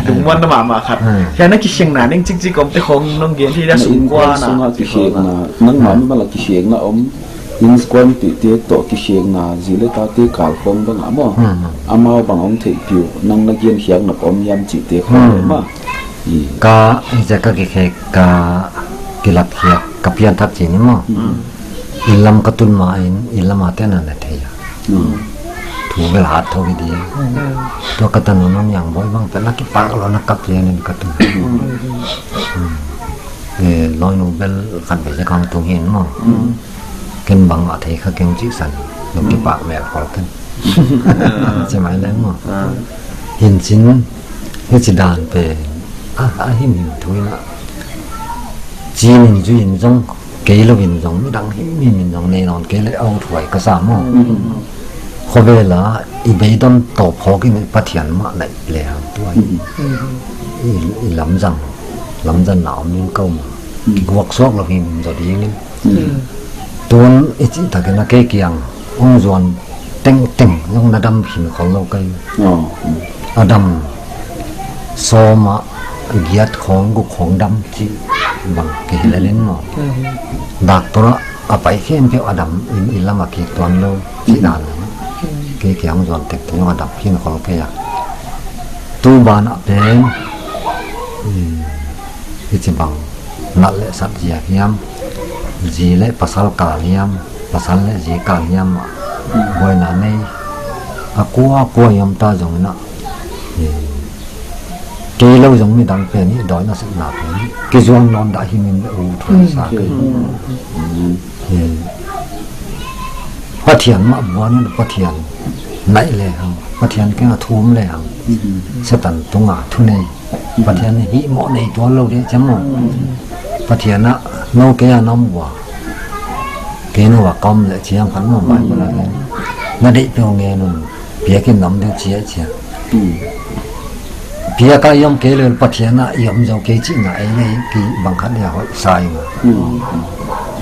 Lungmuan na mahmah khat. Hmm. Hiai na kikhenna neng chikchik om te khong nong gen hi dia Na sung inkuan kuan a. sunga kikhenna, nangmah Hmm. mi bang a kikhenna om, inkuanpihte toh kikhenna, zi leh tate kal khong bang a maw. Hmm. Amau bang hong theihpih uh, nang na gen khiak nop om hiam chihte khong Hmm. maw. I. Ka, i za ka kikhek ka kilat khiak, ka pianthak chih ni maw. Hmm. I lam ka tun ma in, i lam a te na na thei a. Hmm. Thu bel hat thou hi di. Hmm. Tua ka tanu Nunniang Boi bang pen na kipak lou na kap lian in ka tun. Hmm. Hmm. Eh, loi nu bel khat vei leh kang tung hin maw. Hmm. Ken bang a thei kha keng chih san. Nung Hmm. kipak mel khol ken. Ah. Chi mai leng maw. Ah. Hinchin, hichi dan pen. Ah, ah, him him thu in a. Chin in zui in zong, kei lou in zong, midang himhim in zong, nei nawn kei leh a ut huai ka sa maw. Mm. Khovel a, i beidong toh phawk in i Pathian mah naih lehang tuai. Mm. I, i lamzang, lamzang na om in kou mah. Mm. Kiguak suak lou himhim zaw ding in. Mm. Tun i chih tak in a kei kiang, hong zuan tengteng, zong na dam khin khol lou kei. Oh. A dam sawm ah giat khong guk khong dam chih bang kihilh lel in maw. Mhm. Doctor ah a pai khempeuh a dam in i lam a kik tuan lou chih dan. Mhm. Kei kiang zuan tengteng zong a dam khin khol kei a. Tu ban ah pen, hmm, hichibang nat leh sat zia hiam, zi leh pasal kal hiam, pasal leh zi kal hiam ah, buaina nei, a kua kua hiam ta zong in a, eh, kei lou zong midang pen i dawi na sek na pen, kizuan nawn dah hi min leh u thuai sa kei. Mm. Eh, Pathian mah buan in Pathian naih lehang, Pathian kiang a thum lehang, Satan tung a thunei. Pathian hihmawh nei tuan lou ding chia maw. Pathian ah nou kei a na om ua. Kei nou a ka om leh chiang khat maw mai ko la kei. Na deih peuh ngen un. Piak in na om deuh chia chia. Piak a i om kei leh Pathian ah i om zou kei chihna ei nei kibang khat leh hoih sa i nga.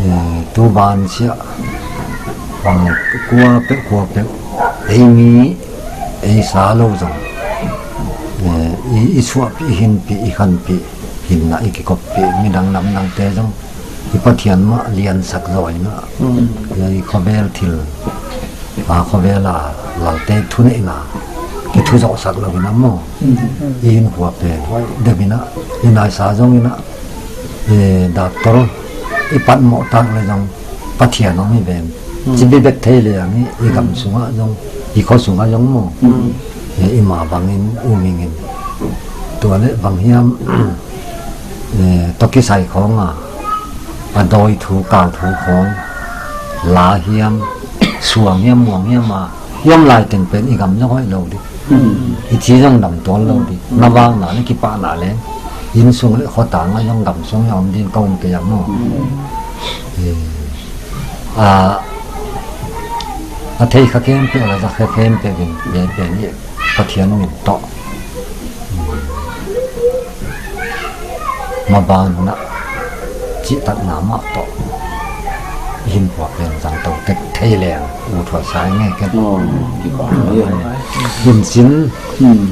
Eh, tu ban chia. Eh, kua peuh, kua peuh. Ei mi ei sa lou zong. Eh, i, i suahpih, i hinpih, i khanpih, hinna i kikoppih, midang namdangte zong. I Pathian mah liansak zaw in a. Mm. Eh, i khovel thil, a khovel a lalte thuneihna. Kithuzawhsak lou in a maw. Mm. I hinkhua pen, huai deuh in a, i naisa zong in a. Eh, doctor, i patmawh tak leh zong Pathian om hi ven. Mm. Chi bibek thei lehang i, i gam sungah zong, i kho sungah zong maw. Mm. Eh, i mah bang in, u ming in. Tua leh bang hiam, eh, toh kisai khong a, a dawi thu, kal thu khong, la hiam, suang hiam, muang hiam a, hiam lai teng pen i gam zong hoih lou di. Hmm. I chi zong dam tuan lou di. Hmm. Na vang na leh kipahna leh. Inn sung leh khotang a zong dam sung a om din ka um kei a maw. Hmm. Eh, a, a thei kha khempeuh leh za kha khempeuh in, ye pen ye, Pathian min toh. Maban na chihtakna mah toh. Hinkhua pen zang tou tek thei leng u thua sai nge ken. Oh, kipah na ye. Hinchin, Hmm.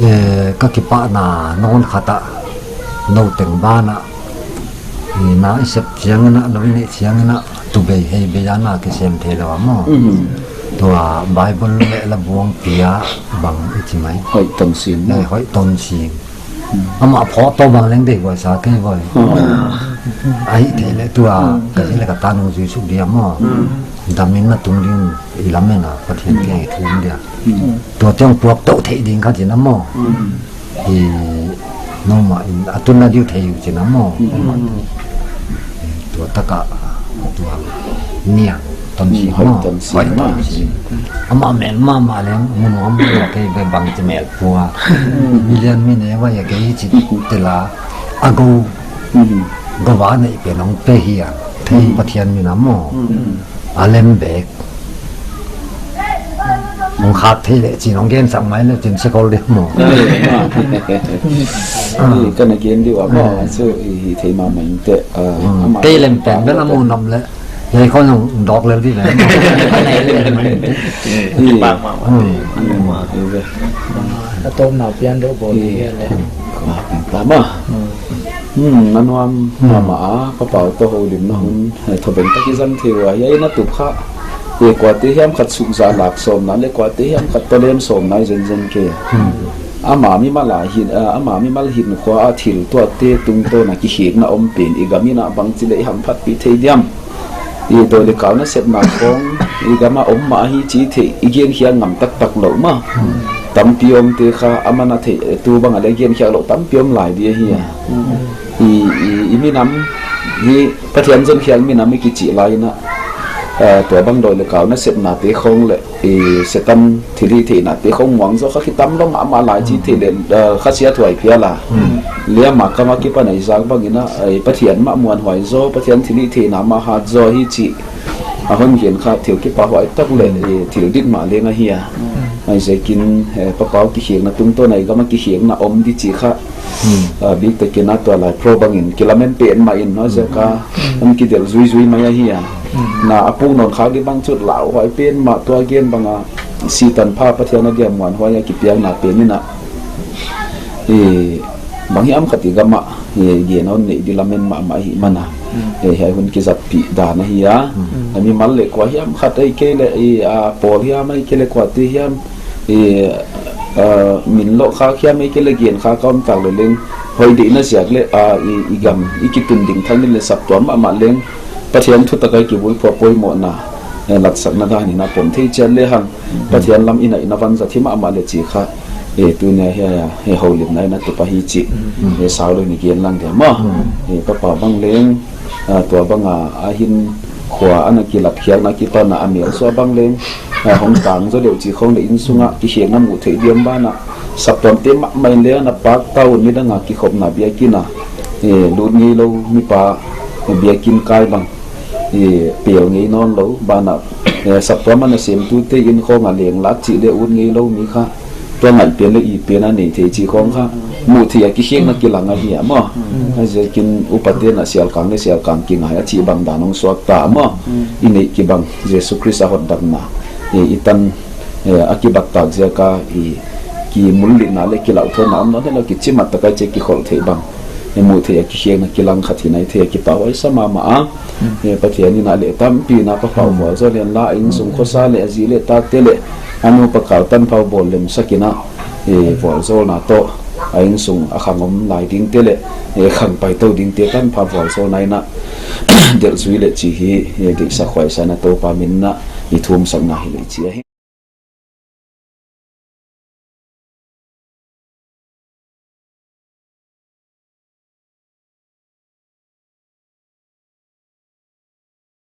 eh, ka kipahna nawn khat ah nou teng ban ah. I na i sep chiang in a, lou i neih chiang in a, tu bei hei bei a na kisem thei lou a maw. Hmm. Tua Bible leh la buang pia bang i chi mai. Hoih ton sin na. Eh, hoih ton sin. Amah photo bang leng deih voi sa kei voi. Oh. Ahihkeileh tua, ka zi leh ka ta nung zui suk dia maw. Dam in na tung ding i lam in a, Pathian kiang i thum dia. Tua teng puak tou thei ding kha chin a maw. I, nou mah in, a tun na diu thei u chin a maw. Tua tak a, Tuang niang Tonsim. Hmm, Hoi maw. Tonsim. Hoi Tonsim. Amah mel mahmah leng, mun nuam lua kei ve bang chi mel pua. Milian mi ne va ya kei chi tela. A go. Hmm. Go va nei pe nong pe hi a. Thei Hmm. Pathian mi na maw. Hmm. A lem bek. Hong khak thei leh chin hong gen sak mai leh chin se kol deuh maw. Ni ka na gen deuh a maw, Hmm. chu i hi thei mahmah in te, ah, Hmm. amah Kei lem pen ben a mu nam leh. Lei khon hong dawk lel di leh. Ni. Pak mahmah. Hmm. Ni ma, ni ve. A tom na pian deuh bawl Ni. Ni leh. Pak mahmah. Hmm. Hmm, na nuam Hmm. mahmah a, Papau toh houlimna hun, eh, thobeng tak i zang thei ua, hiai na tup kha, eh, kuate hiam khat suk za lak sawmna, leh kuate hiam khat toh lem sawmna i zenzen kei. Hmm. Ama mimal a hin, eh, ama mimal hinkhua a thil tuate tungtawn a kikhekna om pen, i gam in a bangchi leh i hamphatpih thei diam. I dawi leh kau nasepna khong, i gam a om mah hi chih theih, i genkhiak ngam taktak lou mah. Hmm. Tampi omte kha, aman a theih, eh, tu bang a leh genkhiak lou tampi om lai di ahi a. Hmm. I, i, i minam hi Pathian zonkhiak minam i kichih lai in a, eh, tua bang dawi leh kau nasepnate khong leh, i Setan thilhihtheihnate khong muang zaw kha kitam lou mahmah lai chih theih leh, eh, kha siathuai phial a. Hmm. Liam a kam a kipan a i zak bang in a, eh, Pathian mah muanhuai zaw, Pathian thilhihtheihna mah hat zaw hi chih a hon gen kha thil kipahhuai tak leh, eh, thil dik mah leng ahi a. Hmm. Huaiziakin, eh, Papau kikhekna tungtawn a i gam a kikhekna om di chih kha, Hmm. Ah, bik takin a tua lai pro bangin kilamen pen mah in, no, Hmm. ziak a, Hmm. an kidelh zuizui mai ahi a. Hmm. Na a puk nawn khak di bang chu lauhuai pen mah tua gen bang a, Setan pha Pathian a dia muanhuai a kipiakna pen in a. Eh, bang hiam khat i gam a, eh, gen a hon neih di lamen mahmah ahihman a. Hmm. Eh, hiai hun kizatpih dan ahi a. Hmm. A mimal leh kua hiam khat ahihkeileh, eh, a pawl hiam ahihkeileh kuate hiam, eh, ah, min loh khak hiam ahihkeileh gen khak a om tak leh leng, hoih deihna ziak leh, ah, i, i gam, i kitunding thang in leh saptuam mahmah leng, Pathian thutak a i kibuai phuah poimohna, eh, latsakna dan in a pom thei chiat lehang, Pathian lam in a, in a vanzat hi mahmah leh chih kha, eh, tuni a hiai a, eh, houlimna in a tup ahi chih, eh, sau lou in i gen lang dia maw. Eh, Papau bang leng, ah, tua bang a, a hinkhua ana kilatkhiakna kipan a, a mel suah bang leng, ah, hong tang zaw deuh chih khong leh innsung a kikhekna muh theih diam ban a, saptuamte mahmah in leng ana pak ta un, nidang a kikhopna biakin a, eh, lut ngei lou mipa, eh, biakin kai bang, eh, pel ngei nawn lou ban a, eh, saptuam a nasemtute inn khong a leng lak chih leh ut ngei lou mi kha, tua ngaih pen leh it pen a nei thei chih khong kha, muh theih a kikhekna kilang ahi a maw. Hmm. Huaiziakin upaten a sialkang leh sialkang kingai a chih bang dan hong suak ta maw. Hmm. I neih kibang Jesu Khrist a hotdamna, eh, i tan, eh, a kibat tak ziak a i kimullitna leh kilauhthawnna om nawn hilou, kichimat tak a i chi kikholh theih bang, eh, muh theih a kikhekna kilang khat hi nai thei a kipahhuai sa mahmah a. Hmm. Eh, Pathian in a leh tampi in a Papau Hmm. vualzawl hen la, a innsung khosa leh a zi leh tate leh a nu Pa Kau Tanphau bawl lemsak in a, eh, vualzawlna toh a innsung a khang om lai dingte leh, eh, khang paitou dingte tanpha vualzawlna in a delh zui leh chih hi, eh, deihsak huai sa in a Toupa min in a i thumsakna hi leh chih ahi.